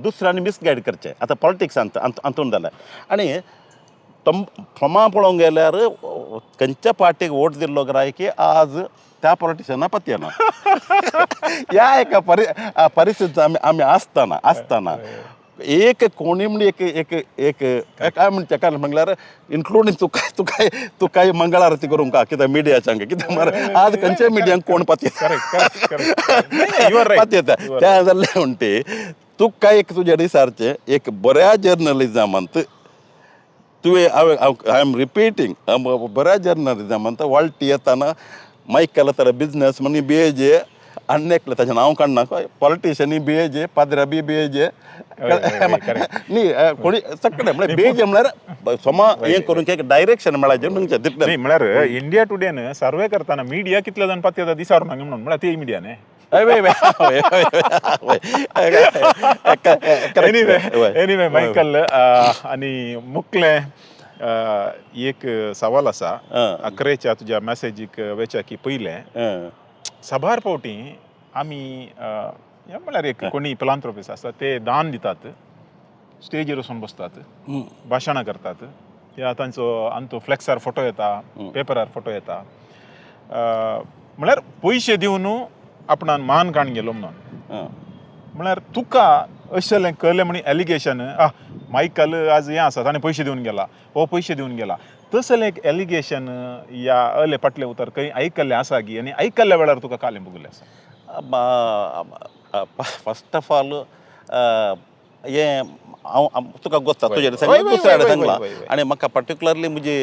दुसऱ्यांनी मिसगायड करचें. आतां पॉलिटिक्सांत हातून जालें आनी प्रमाण पळोवंक गेल्यार खंयच्या पार्टीक वोट दिल्लो गिरायकी आज त्या पॉलिटिशियना पत्याना. ह्या एका परिस्थितींत आमी आमी आसतना आसतना एक कोणी म्हण एक एक एक काय म्हणचे काय म्हणल्यार इन्क्लुडींग तुका तुका तुकाय मंगळ आरती करूंक का कित्याक मिडियाच्यांक, कित्याक मरे आज खंयच्या मिडियांक कोण पातयेता. Correct correct correct, you are right. पातयेता. त्या जाल्लें म्हणटे तुका एक तुज्या दिसारचें एक बऱ्या जर्नलिजमांत तुवें, हांवें, I am repeating, बऱ्या जर्नलिजमांत वाळटी येताना मायकल तर बिजनेस मनी बेजे आनी एकलें ताचें नांव काडनाका, पॉलिटिशनी बेजे, पाद्रा बी बेजे. हय, हय, हय, correct. न्ही, कोणी सगळे म्हळ्यार बेजे म्हळ्यार समा हें करून एक डायरेक्शन मेळाचें म्हणचें तितलें. न्ही, म्हळ्यार इंडिया टुडेन सर्वे करतना मिडिया कितले जाण पातयेता दिसार ना म्हणून, म्हळ्यार ते मिडिया न्ही. हय हय हय हय हय. एनिवे एनिवे मायकल, आनी मुखलें एक सवाल आसा. अकरेच्या तुज्या मॅसेजीक वेच्या की पयलें साबार फावटी आमी हें म्हळ्यार एक कोणी फिलांथ्रोपिस्ट आसता, ते दान दितात, स्टेजीर वचून बसतात, भाशणां करतात, या तांचो आमचो फ्लेक्सार फोटो येता, पेपरार फोटो येता, म्हळ्यार पयशे दिवन आपणान मान काण गेलो म्हणून. म्हळ्यार तुका अशें कळ्ळें म्हण एलिगेशन, आ मायकल आज हें आसा, ताणें पयशे दिवन गेला, हो पयशे दिवन गेला, तसलें एक एलिगेशन या अले फाटलें उतर खंय आयकल्लें आसा गी, आनी आयकल्ल्या वेळार तुका कालें भोगलें आसा? फर्स्ट ऑफ ऑल हें हांव तुका गोत्ता, तुजें वय, सांगलां, वय, दुसऱ्या वय, सांगलां. वय, वय. आनी म्हाका पर्टिक्युलरली म्हजी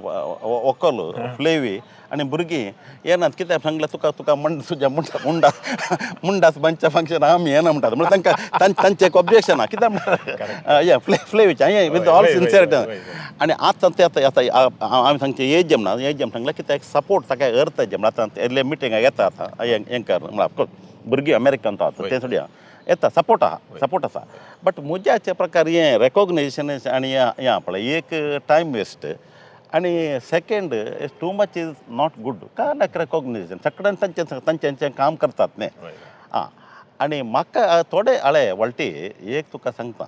व्हंकल फ्लेवी आनी भुरगीं येनात, कित्याक सांगलें तुका, तुका मुंड तुज्या मुंडा मुंडा मुंडास बांदच्या फंक्शन आमी येना म्हणटात, म्हणल्यार तांकां तांचें एक ऑब्जेक्शन आहा. कित्याक म्हणल्यार हें फ्लेवीचें हें विथ ऑल वय, वय, सिन्सियरिटी. वय, वय. आनी आतां तें आतां आतां आमी सांगचें एज म्हणा, एज सांगलें कित्याक सपोर्ट ताका अर्थ जे म्हणल्यार आतां इल्ले मिटिंगाक येता, आतां हें हें कर म्हणल्यार भुरगीं अमेरिकन तो आतां तें सोडया येता, सपोर्ट आहा, सपोर्ट आसा. बट म्हज्याचे प्रकार हें रेकोग्नेशन आनी हें हें पळय एक टायम वेस्ट, आनी second is too much is not good. काय रेकोग्नेशन सगळ्यान तांचें तांचें काम करतात न्ही. आं, आनी म्हाका थोडे हळे वळटी एक तुका सांगता,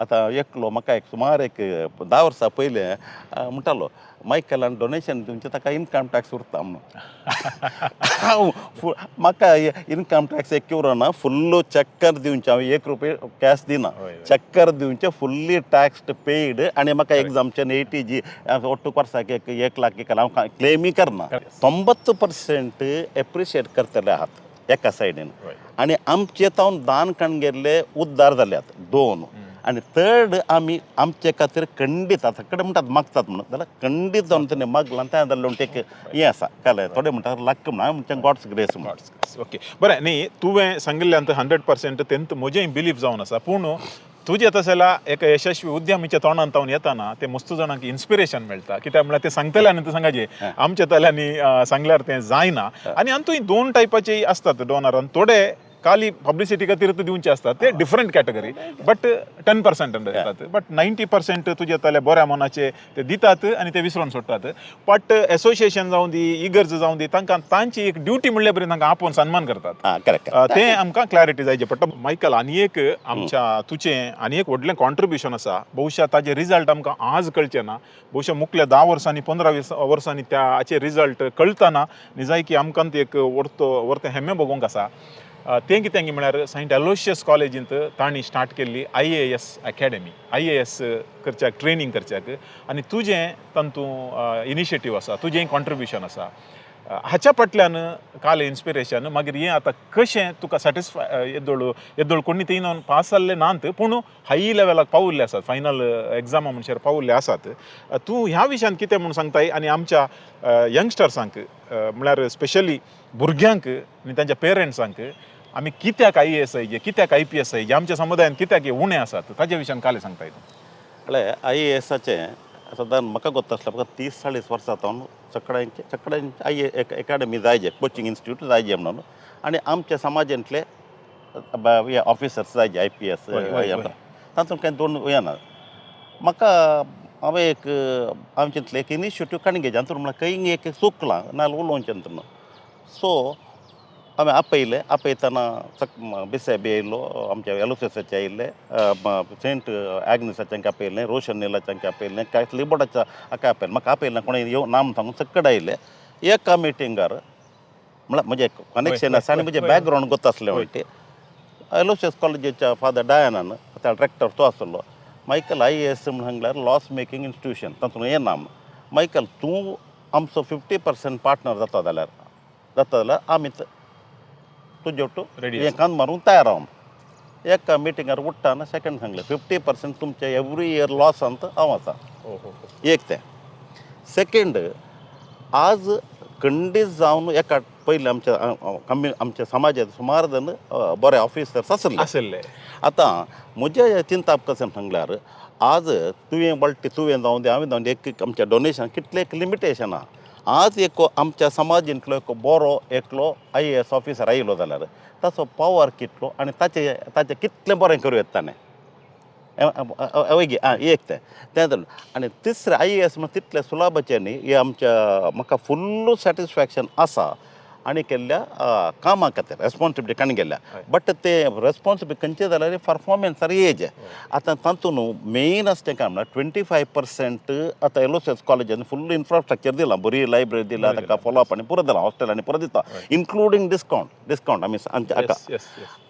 आतां एकलो म्हाका एक सुमार एक 10 वर्सां पयलें म्हणटालो, मायकलान डोनेशन दिवचें ताका इनकम टॅक्स उरता म्हणून. हांव म्हाका इनकम टॅक्स एक उरना, फुल्ल चक्कर दिवचें, हांव एक रुपये कॅश दिना. हय, हय. चक्कर दिवचें, फुल्ली टॅक्स्ड पेड, आनी म्हाका एग्जामचें 80G ಒಟ್ಟು वर्साक एक एक लाख एक हांव क्लेमी करना. 90% एप्रिशिएट करतले आहात एका सायडीन, आनी आमचे तावन दान काण गेल्ले उद्दार जाल्यात दोन, आनी थर्ड आमी आमचे खातीर खंडीत आतां कडेन म्हणटात मागतात म्हणून, जाल्यार खंडीत जावन तेणें मागलां तें जाल्यार म्हणटा एक हें आसा, कळ्ळें? थोडे म्हणटात लक म्हणून, हांवें म्हणचें गॉड्स ग्रेस म्हणून. ओके, बरें. न्ही, तुवें सांगिल्ल्यान 100% तेंत म्हजें बिलीफ जावन आसा, पूण तुजें तशें एका यशस्वी उद्यमीच्या तोंडान तावन येताना ते मस्त जाणांक इन्स्पिरेशन मेळटा. कित्याक म्हणल्यार ते सांगतले आनी ते सांगाचे आमच्या तल्यांनी सांगल्यार तें जायना. आनी आनी दोन टायपाचे आसतात डोनर, थोडे खाली पब्लिसिटी खातीर दिवचे आसतात, ते डिफरंट कॅटेगरी, बट 10% दितात, बट 90% तुजे तले बऱ्या मनाचे ते दितात आनी ते विसरून सोडटात. बट एसोसिएशन जावं दी, इगर्ज जावं दी, तांकां तांची एक ड्युटी म्हणले बरी तांकां आपोवन सन्मान करतात. आं, करेक्ट. तें आमकां क्लॅरिटी जायचे पडटा. मायकल, आनी एक आमच्या तुजें आनी एक व्हडलें कॉन्ट्रिब्युशन आसा, बहुशा ताजे रिजल्ट आमकां आज कळचें ना, बहुशा मुखल्या 10 वर्सांनी 15 वर्सांनी त्याचे रिजल्ट कळटना निजाय की आमकां ते एक व्हडतो व्हरतें हेम्मे भोगोवंक आसा. तें कितें म्हळ्यार सेंट एलोशियस कॉलेजींत तांणी स्टार्ट केल्ली आयएएस अकॅडमी, आयएएस करच्याक ट्रेनींग करच्याक, आनी तुजें तातूंत इनिशिएटीव आसा, तुजें कॉन्ट्रिब्युशन आसा. हाच्या फाटल्यान काल इन्स्पिरेशन, मागीर हें आतां कशें तुका सॅटिस्फाय, येदोळ येदोळ कोणी थंय पास जाल्ले नात पूण हाय लेवलाक पाविल्ले आसात, फायनल एग्जामा म्हणसर पाविल्ले आसात, तूं ह्या विशयान कितें म्हूण सांगताय आनी आमच्या यंगस्टर्सांक, म्हळ्यार स्पेशली भुरग्यांक आनी तांच्या पेरंट्सांक, आमी कित्याक आयएएस आयजे, कित्याक आयपीएस आयजे, आमच्या समुदायान कित्याक हे उणें आसात, ताज्या विशयान काल सांगताय तूं? म्हळ्यार आयएएसाचें सदां म्हाका गोत्त आसलें, म्हाका 30-40 वर्सां जावन सगळ्यांचे सगळ्यांचे I A academy जायजे, कोचिंग इन्स्टिट्यूट जायजे म्हणून, आनी आमच्या समाजांतले हे ऑफिसर्स जायजे आयपीएस. वय, वय, वय. तातूंत कांय दोन हें ना. म्हाका हांवें एक आमच्यांतलें एक इनिशिएटीव काडून घेवचें हातूंत, म्हणल्यार खंय एक चुकलां नाजाल्यार उलोवचें न्हू. सो हांवें आपयलें, आपयतना बिसे बी येयलो, आमच्या एलोसियसाचे आयिल्ले, सेंट आग्नेसाच्यांक आपयलें, रोशन निलाच्यांक आपयलें, कॅथलीक बोर्डाच्या हाका आपयलें. म्हाका आपयलें कोणें येवन नाम सांगून सकट आयले एका मिटिंगार, म्हळ्यार म्हजें कनेक्शन आसा आनी म्हजें बॅकग्रावंड गोत आसलें म्हणटे. एलोसियस कॉलेजीच्या फादर डायनान, त्या रेक्टर तो आसलो, मायकल, आयएएस म्हण सांगल्यार लॉस मेकिंग इन्स्टिट्यूशन, तातूंत येना म्हण. मायकल, तूं आमचो 50% पार्टनर जाता जाल्यार आमी तुजे टू Ready. हें कान मारूंक तयार आहा. एका मिटिंगार उठ्ठाना सेकंड सांगलें, 50% तुमचे एवरी इयर लॉसांत हांव आसा. हो हो हो. एक तें. सेकंड, आज खंडीत जावन एका पयलीं आमच्या कमी आमच्या समाजात सुमार जण बरे ऑफिसर्स आसले. आसले. आतां म्हजें चिंताप कशें सांगल्यार, आज तुवें बळटी, तुवें जावं दी, हांवें जावं दी, एक आमच्या डोनेशन कितलें एक लिमिटेशन आहा. आज एक आमच्या समाजींतलो एक बरो एकलो आयएएस ऑफिसर आयलो जाल्यार ताचो पावर कितलो आनी ताचें ताचें कितलें बरें करूं येता ताणें. वगी आं, एक तें तें जालें. आनी तिसरें, आयएएस म्हण तितलें सुलभाचें न्ही. हें आमच्या म्हाका फुल्ल सॅटिस्फॅक्शन आसा आनी केल्ल्या कामा खातीर रेस्पॉन्सिबिलिटी काणी गेल्या. बट ते रेस्पॉन्सिबिलिटी खंयचे जाल्यार परफॉर्मन्सार एज. आतां तातूंत मेन आसा तें काय म्हणल्यार, 25% आतां एलोसियस कॉलेजान फुल्ल इन्फ्रास्ट्रक्चर दिलां, बरी लायब्ररी दिला, बरी. ताका दिला. फॉलोअप आनी पुरो दिलां, हॉस्टेल आनी पुरो दिता, इन्क्लुडींग डिस्कावंट. डिस्कावंट आमी आमच्या हाका येस येस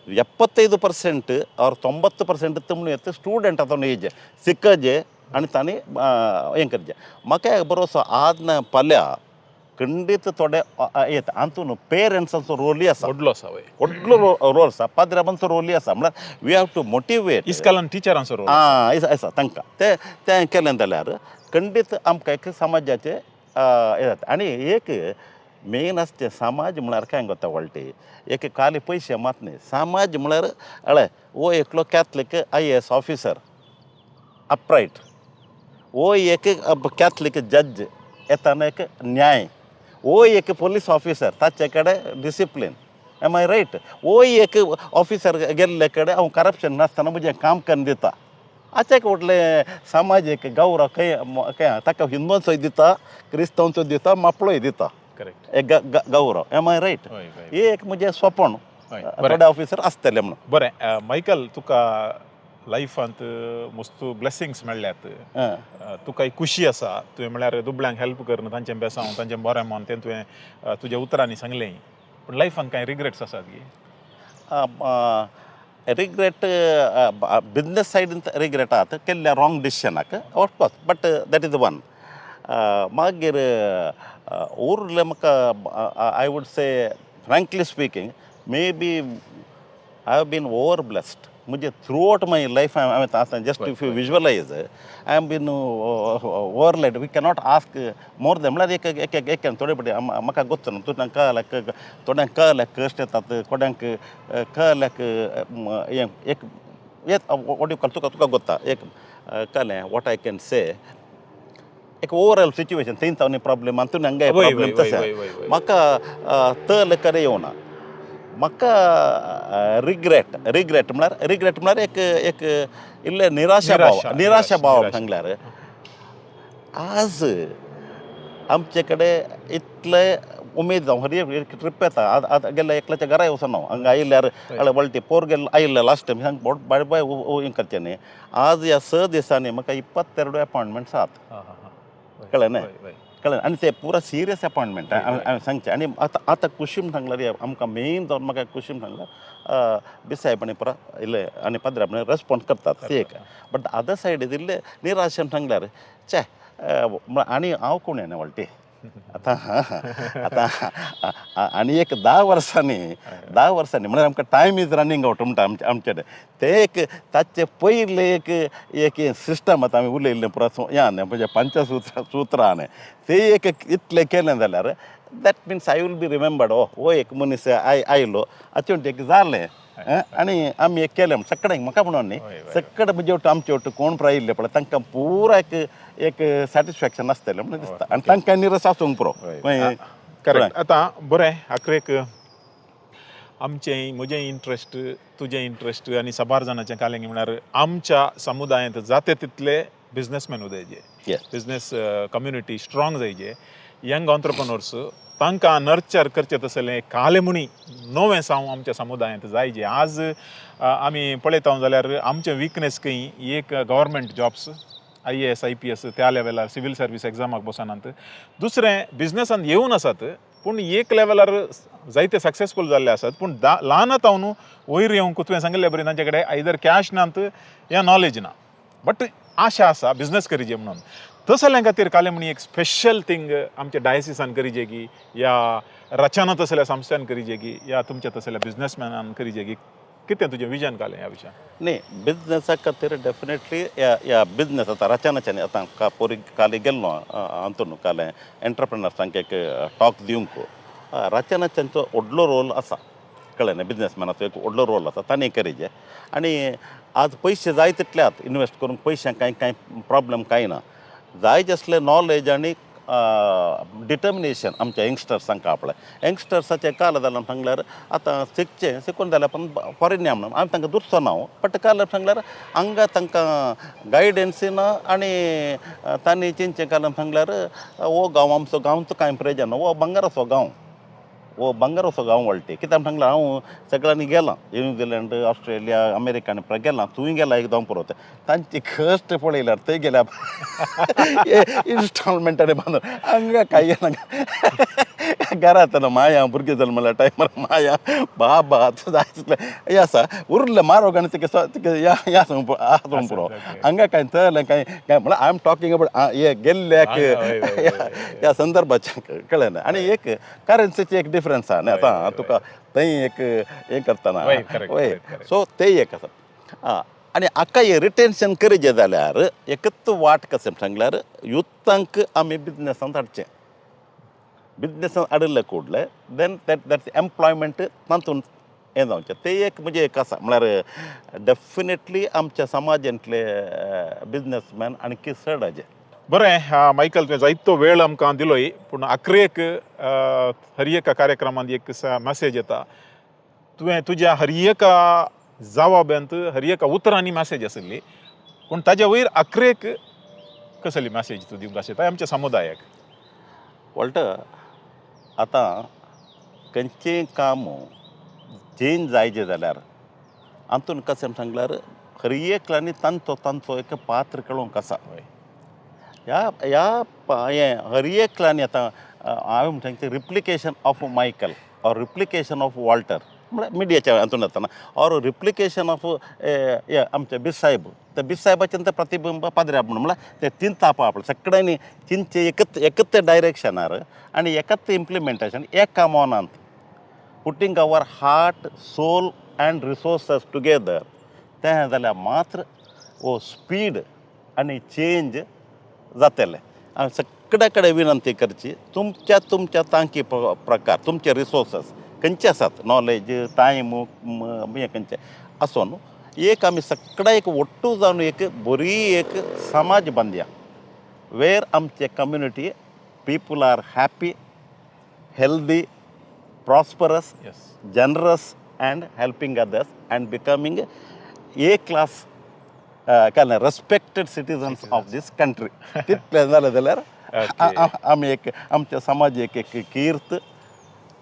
येस 75% ಅವ್ರು 90% तुमणे येता स्टुडंट आतां एज सिकजे आनी तांणी हें करचें. म्हाका एक बरोसो आज ना फाल्यां खंडीत थोडे येता. हातून पेरंट्सांचो रोलूय आसा. व्हडलो आसा, वय. व्हडलो रोल आसा, पाद्र्यांचो रोलूय आसा. म्हळ्यार we have to motivate. इस्कालान टिचरांचो रोल. आं, आसा, आसा. तांकां ते तें केलें जाल्यार खंडीत आमकां एक समाजाचें हें जाता. आनी एक मेन आसा तें, समाज म्हळ्यार काय गोता वळटी एक खाली पयशे मात न्ही. समाज म्हळ्यार हळय, हो एकलो कॅथलीक आयएएस ऑफिसर अपरायट, हो एक कॅथलीक जज येताना एक न्याय, हो एक पोलीस ऑफिसर ताचे कडेन डिसिप्लीन. M I right? हो एक ऑफिसर गेल्ले कडेन हांव करप्शन नासतना म्हजें काम करून दिता. आतां एक व्हडलें समाजीक गौरव खंय खंय ताका हिंदूंचोय दिता, क्रिस्तांवचो दिता, मापळोय दिता. एक गौरव. M I right? हय हय हे एक म्हजें स्वपण. हय बरें. थोडे ऑफिसर आसतले म्हणून. बरें, मायकल, तुका लायफांत मस्त ब्लेसिंग्स मेळ्ळ्यात. तुका एक खुशी आसा, तुवें म्हळ्यार दुबळ्यांक हेल्प करून तांचें बेसांव, तांचें बरें मन, तें तुवें तुज्या उतरांनी सांगलें. पूण लायफांत कांय रिग्रेट्स आसात गी? रिग्रेट, बिजनेस सायडीन रिग्रेट आहात केल्ल्या wrong डिसिशनाक, of course, but that is one. मागीर उरलें म्हाका, I would say, frankly speaking, maybe I have been over blessed. म्हणजे थ्रू आउट my life हांवें आतां just if you visualise, I am been ओवरलेट. We cannot ask more than. म्हळ्यार एक एक एक एक थोडे पटी म्हाका गोत्त न्हू, तुका कळ्ळें, थोड्यांक कळ्ळें कश्ट येतात, थोड्यांक कळ्ळ्याक हें एक what you call, तुका तुका गोत्ता एक कळ्ळें. What I can say, एक ओवरऑल सिच्युएशन थंय तावनी प्रॉब्लेम आनी तुमी हांगा प्रॉब्लेम तशें. वय वय वय म्हाका तल करे येवना. म्हाका रिग्रेट, रिग्रेट म्हळ्यार एक एक इल्लें निराशा भाव. निराशा, निराशा निराशा, भाव. निराशा. सांगल्यार आज आमचे कडेन इतले उमेद जावं, हर एक ट्रिप येता. आतां गेल्ल्या एकल्याच्या घरा वचून हांव हांगा आयल्यार हळ्या वळटी पोर गेल्लो आयिल्ले लास्ट टायम सांग बोट बाय बाय हें करचें न्ही. आज ह्या 6 दिसांनी म्हाका 22 अपॉयंटमेंट्स आहात. हां हां हां कळ्ळें न्ही? वय वय कळ्ळें? आनी ते पुरा सिरियस अपॉयंटमेंट. हय. हांवें सांगचें. आनी आतां आतां खुशी म्हण सांगल्यार, आमकां मेन जावन म्हाका खुशी म्हण सांगल्यार, बिसायब आनी पुरा इल्ले आनी पाद्रा रेस्पॉन्स करतात ते एक. बट अदर सायड इल्ले निराश सांगल्यार, चे, आनी हांव कोण न्ही वळटी. आतां आतां आनी एक 10 वर्सांनी, 10 वर्सांनी म्हळ्यार आमकां time is running out म्हणटा आमचे आमचे कडेन. ते एक ताचे पयले एक एक सिस्टम आतां आमी उलयल्लें पुरा हें न्ही, म्हणजे पंचसूत्र सुत्रां न्ही, ते एक इतलें केलें जाल्यार that means I will be remembered. ओ हो एक मनीस आयलो अशें एक जालें. आनी आमी एक केलें सगळ्यांक म्हाका म्हणून न्ही, हय, हय, हय. सगळे म्हजे वटेन आमचे वटेन कोण प्राय आयिल्ले पळय, तांकां पुरा एक एक सॅटिस्फॅक्शन आसतलें म्हणून दिसता आनी तांकां निरस आसूंक पुरो. मागीर करेक्ट. आतां बरें, आखरेक आमचें, म्हजें इंट्रस्ट, तुजें इंट्रस्ट आनी साबार जाणांचें कालेंग म्हळ्यार आमच्या समुदायांत जाते तितले बिजनेसमॅन उदयचे. बिजनेस कम्युनिटी स्ट्रॉंग जायचे, यंग ऑन्टरप्रनोर्स तांकां नर्चर करचें तसलें कालेमुणी नवें साव आमच्या समुदायांत जायचे. आज आमी पळयता जाल्यार आमचें विकनेस खंय एक, गव्हर्मेंट जॉब्स, आयएएस, आयपीएस त्या लेवलार सिवील सर्वीस एग्जामाक बसनात, दुसरें बिजनेसान येवन आसात. पूण एक लेवलार जायते सक्सेसफूल जाल्ले आसात, पूण ल्हान आतां वयर येवंक तुवें सांगिल्ले बरी तांचे कडेन आयदर कॅश नात या नॉलेज ना, बट आशा आसा बिजनस करीजे म्हणून. तसल्या खातीर कालें म्हणी एक स्पेशल थिंग आमच्या डायसिसान करीजे की, या रचना तसल्या संस्थान करीजे की, या तुमच्या तसल्या बिजनसमॅनान करीजे की, कितें तुजें विजन कालें ह्या विशयान? न्ही, बिजनसा खातीर डेफिनेटली ह्या ह्या बिजनस आतां रचनाच्यान आतां पोरी काल गेल्लो हातून काल एंटरप्रिनर्सांक एक टॉक दिवंक. रचनाच्यांचो व्हडलो रोल आसा, कळ्ळें न्ही? बिजनसमॅनाचो एक व्हडलो रोल आसा, तांणी करीजे. आनी आज पयशे जाय तितले आहात इनवेस्ट करूंक, पयशांक कांय कांय प्रॉब्लम कांय ना. जाय आसलें नॉलेज आनी डिटर्मिनेशन आमच्या यंगस्टर्सांक. आपलें यंगस्टर्साचें काल जालां सांगल्यार आतां शिकचें, शिकून जाल्यार पण फॉरेन या म्हणून आमी तांकां दुसरो ना, बट काल सांगल्यार हांगा तांकां गायडन्स ना. आनी तांणी चिंतचें काल सांगल्यार हो गांव आमचो गांवचो कांय प्रयोजन ना, हो भांगराचो गांव, हो भांगराचो गांव वळटी. कित्याक सांगल्यार हांव सगळ्यांनी गेलां, न्यूझिलंड, ऑस्ट्रेलिया, अमेरिका आनी गेलां, तूंय गेला एकदां पुरो. तांची कश्ट पळयल्यार थंय गेल्या इन्स्टॉलमेंटांनी बांदून हांगा काय ना घरांत माया भुरगीं जल्मल्या टायमार माया बाबा जाय तितलें हें आसा उरलें मारोग आनी तिका तिका ह्या ह्या सांग पुरो. हांगा कांय चलें कांय काय म्हळ्यार I am talking about हे गेल्ल्याक ह्या संदर्भाचें, कळ्ळें ना? आनी एक करन्सीची एक डिफरन्स आहा न्ही. आतां तुका थंय एक हें करतना वय, सो ते एक आसा. आनी हाका हे रिटेन्शन करचें जाल्यार एकच वाट कशें सांगल्यार युथांक आमी बिजनसांत हाडचें. बिजनसान हाडिल्ले कूडले then that's employment तातूंत हें जावचें. तें एक म्हणजे एक आसा म्हळ्यार डेफिनेटली आमच्या समाजांतले बिजनसमॅन आणखी चड हाजे. बरें मायकल, तुवें जायतो वेळ आमकां दिलोय, पूण आखरेक हर एका कार्यक्रमांत एक मॅसेज येता. तुवें तुज्या हर एका जवाबांत, हर एका उतरांनी मॅसेज आशिल्ली, पूण ताज्या वयर आखरेक कसली मॅसेज तूं दिवंक आसता आमच्या समुदायाक? वॉल्टर, आतां खंयचें काम चेंज जायचें जाल्यार हातून कशें सांगल्यार हर एकल्यानी तांचो तांचो एक पात्र खेळोवंक आसा. ह्या ह्या हें हर एकल्यानी आतां हांवें म्हणटा replication of Michael or replication of Walter म्हळ्यार मिडियाच्या हातून येतना, ऑर रिप्लिकेशन ऑफ हे आमचे बिसाहेब, ते बिसाहेबाचें तें प्रतिबिंब पाद्र्याब म्हणून, म्हळ्यार ते चिंताप आपलें सगळ्यांनी चिंतचें एकच एकच डायरेक्शनार आनी एकच इम्प्लिमेंटेशन एका मनांत, putting our heart, soul and resources together, तें जाल्यार मात्र हो स्पीड आनी चेंज जातलें. आनी सगळ्या कडेन विनंती करची, तुमच्या तुमच्या तांकी प्रकार तुमचे रिसोर्सस खंयचे आसात, नॉलेज, टायम, हें खंयचे आसून न्हू, एक आमी सगळ्या एक ಒಟ್ಟು जावन एक बरी एक समाज बांदया वेर आमचे community people are happy, healthy, prosperous, generous and helping others and becoming A class काय respected citizens of this country. तितलें जालें जाल्यार आमी एक आमच्या समाज एक एक कीर्त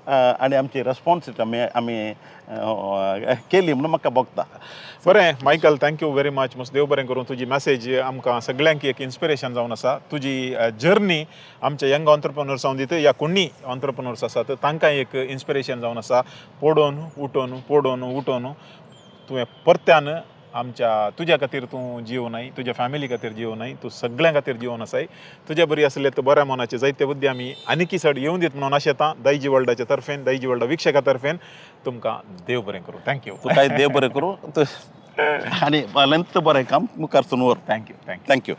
आनी आमची रेस्पॉन्सिबिलिटी आमी आमी केली म्हणून म्हाका भोगता. बरें Michael, thank you very much. मस्त, देव बरें करूं. तुजी मॅसेज आमकां सगळ्यांक एक इन्स्पिरेशन जावन आसा. तुजी जर्नी आमच्या यंग ऑन्टरप्रनर्स जावन दित या कोणी ऑन्टरप्रनर्स आसात तांकां एक इन्स्पिरेशन जावन आसा. पडोन उठोन, पडोन उठोन तुवें परत्यान आमच्या तुज्या खातीर तूं जिवनाय, तुज्या फॅमिली खातीर जिवनाय, तूं सगळ्यां खातीर जिवन आसाय. तुज्या बरी आसले तर बऱ्या मनाचे जायते उद्यमी आनीकी चड येवन दीत म्हणून आशेता. दायजी वर्ल्डाच्या तर्फेन, दायजी वर्ल्डा विक्षका तर्फेन तुमकां देव बरें करूं. Thank you. तुकाय देव बरें करूं आनी लेंत बरें काम मुखार व्हर. Thank you, thank you. Thank you.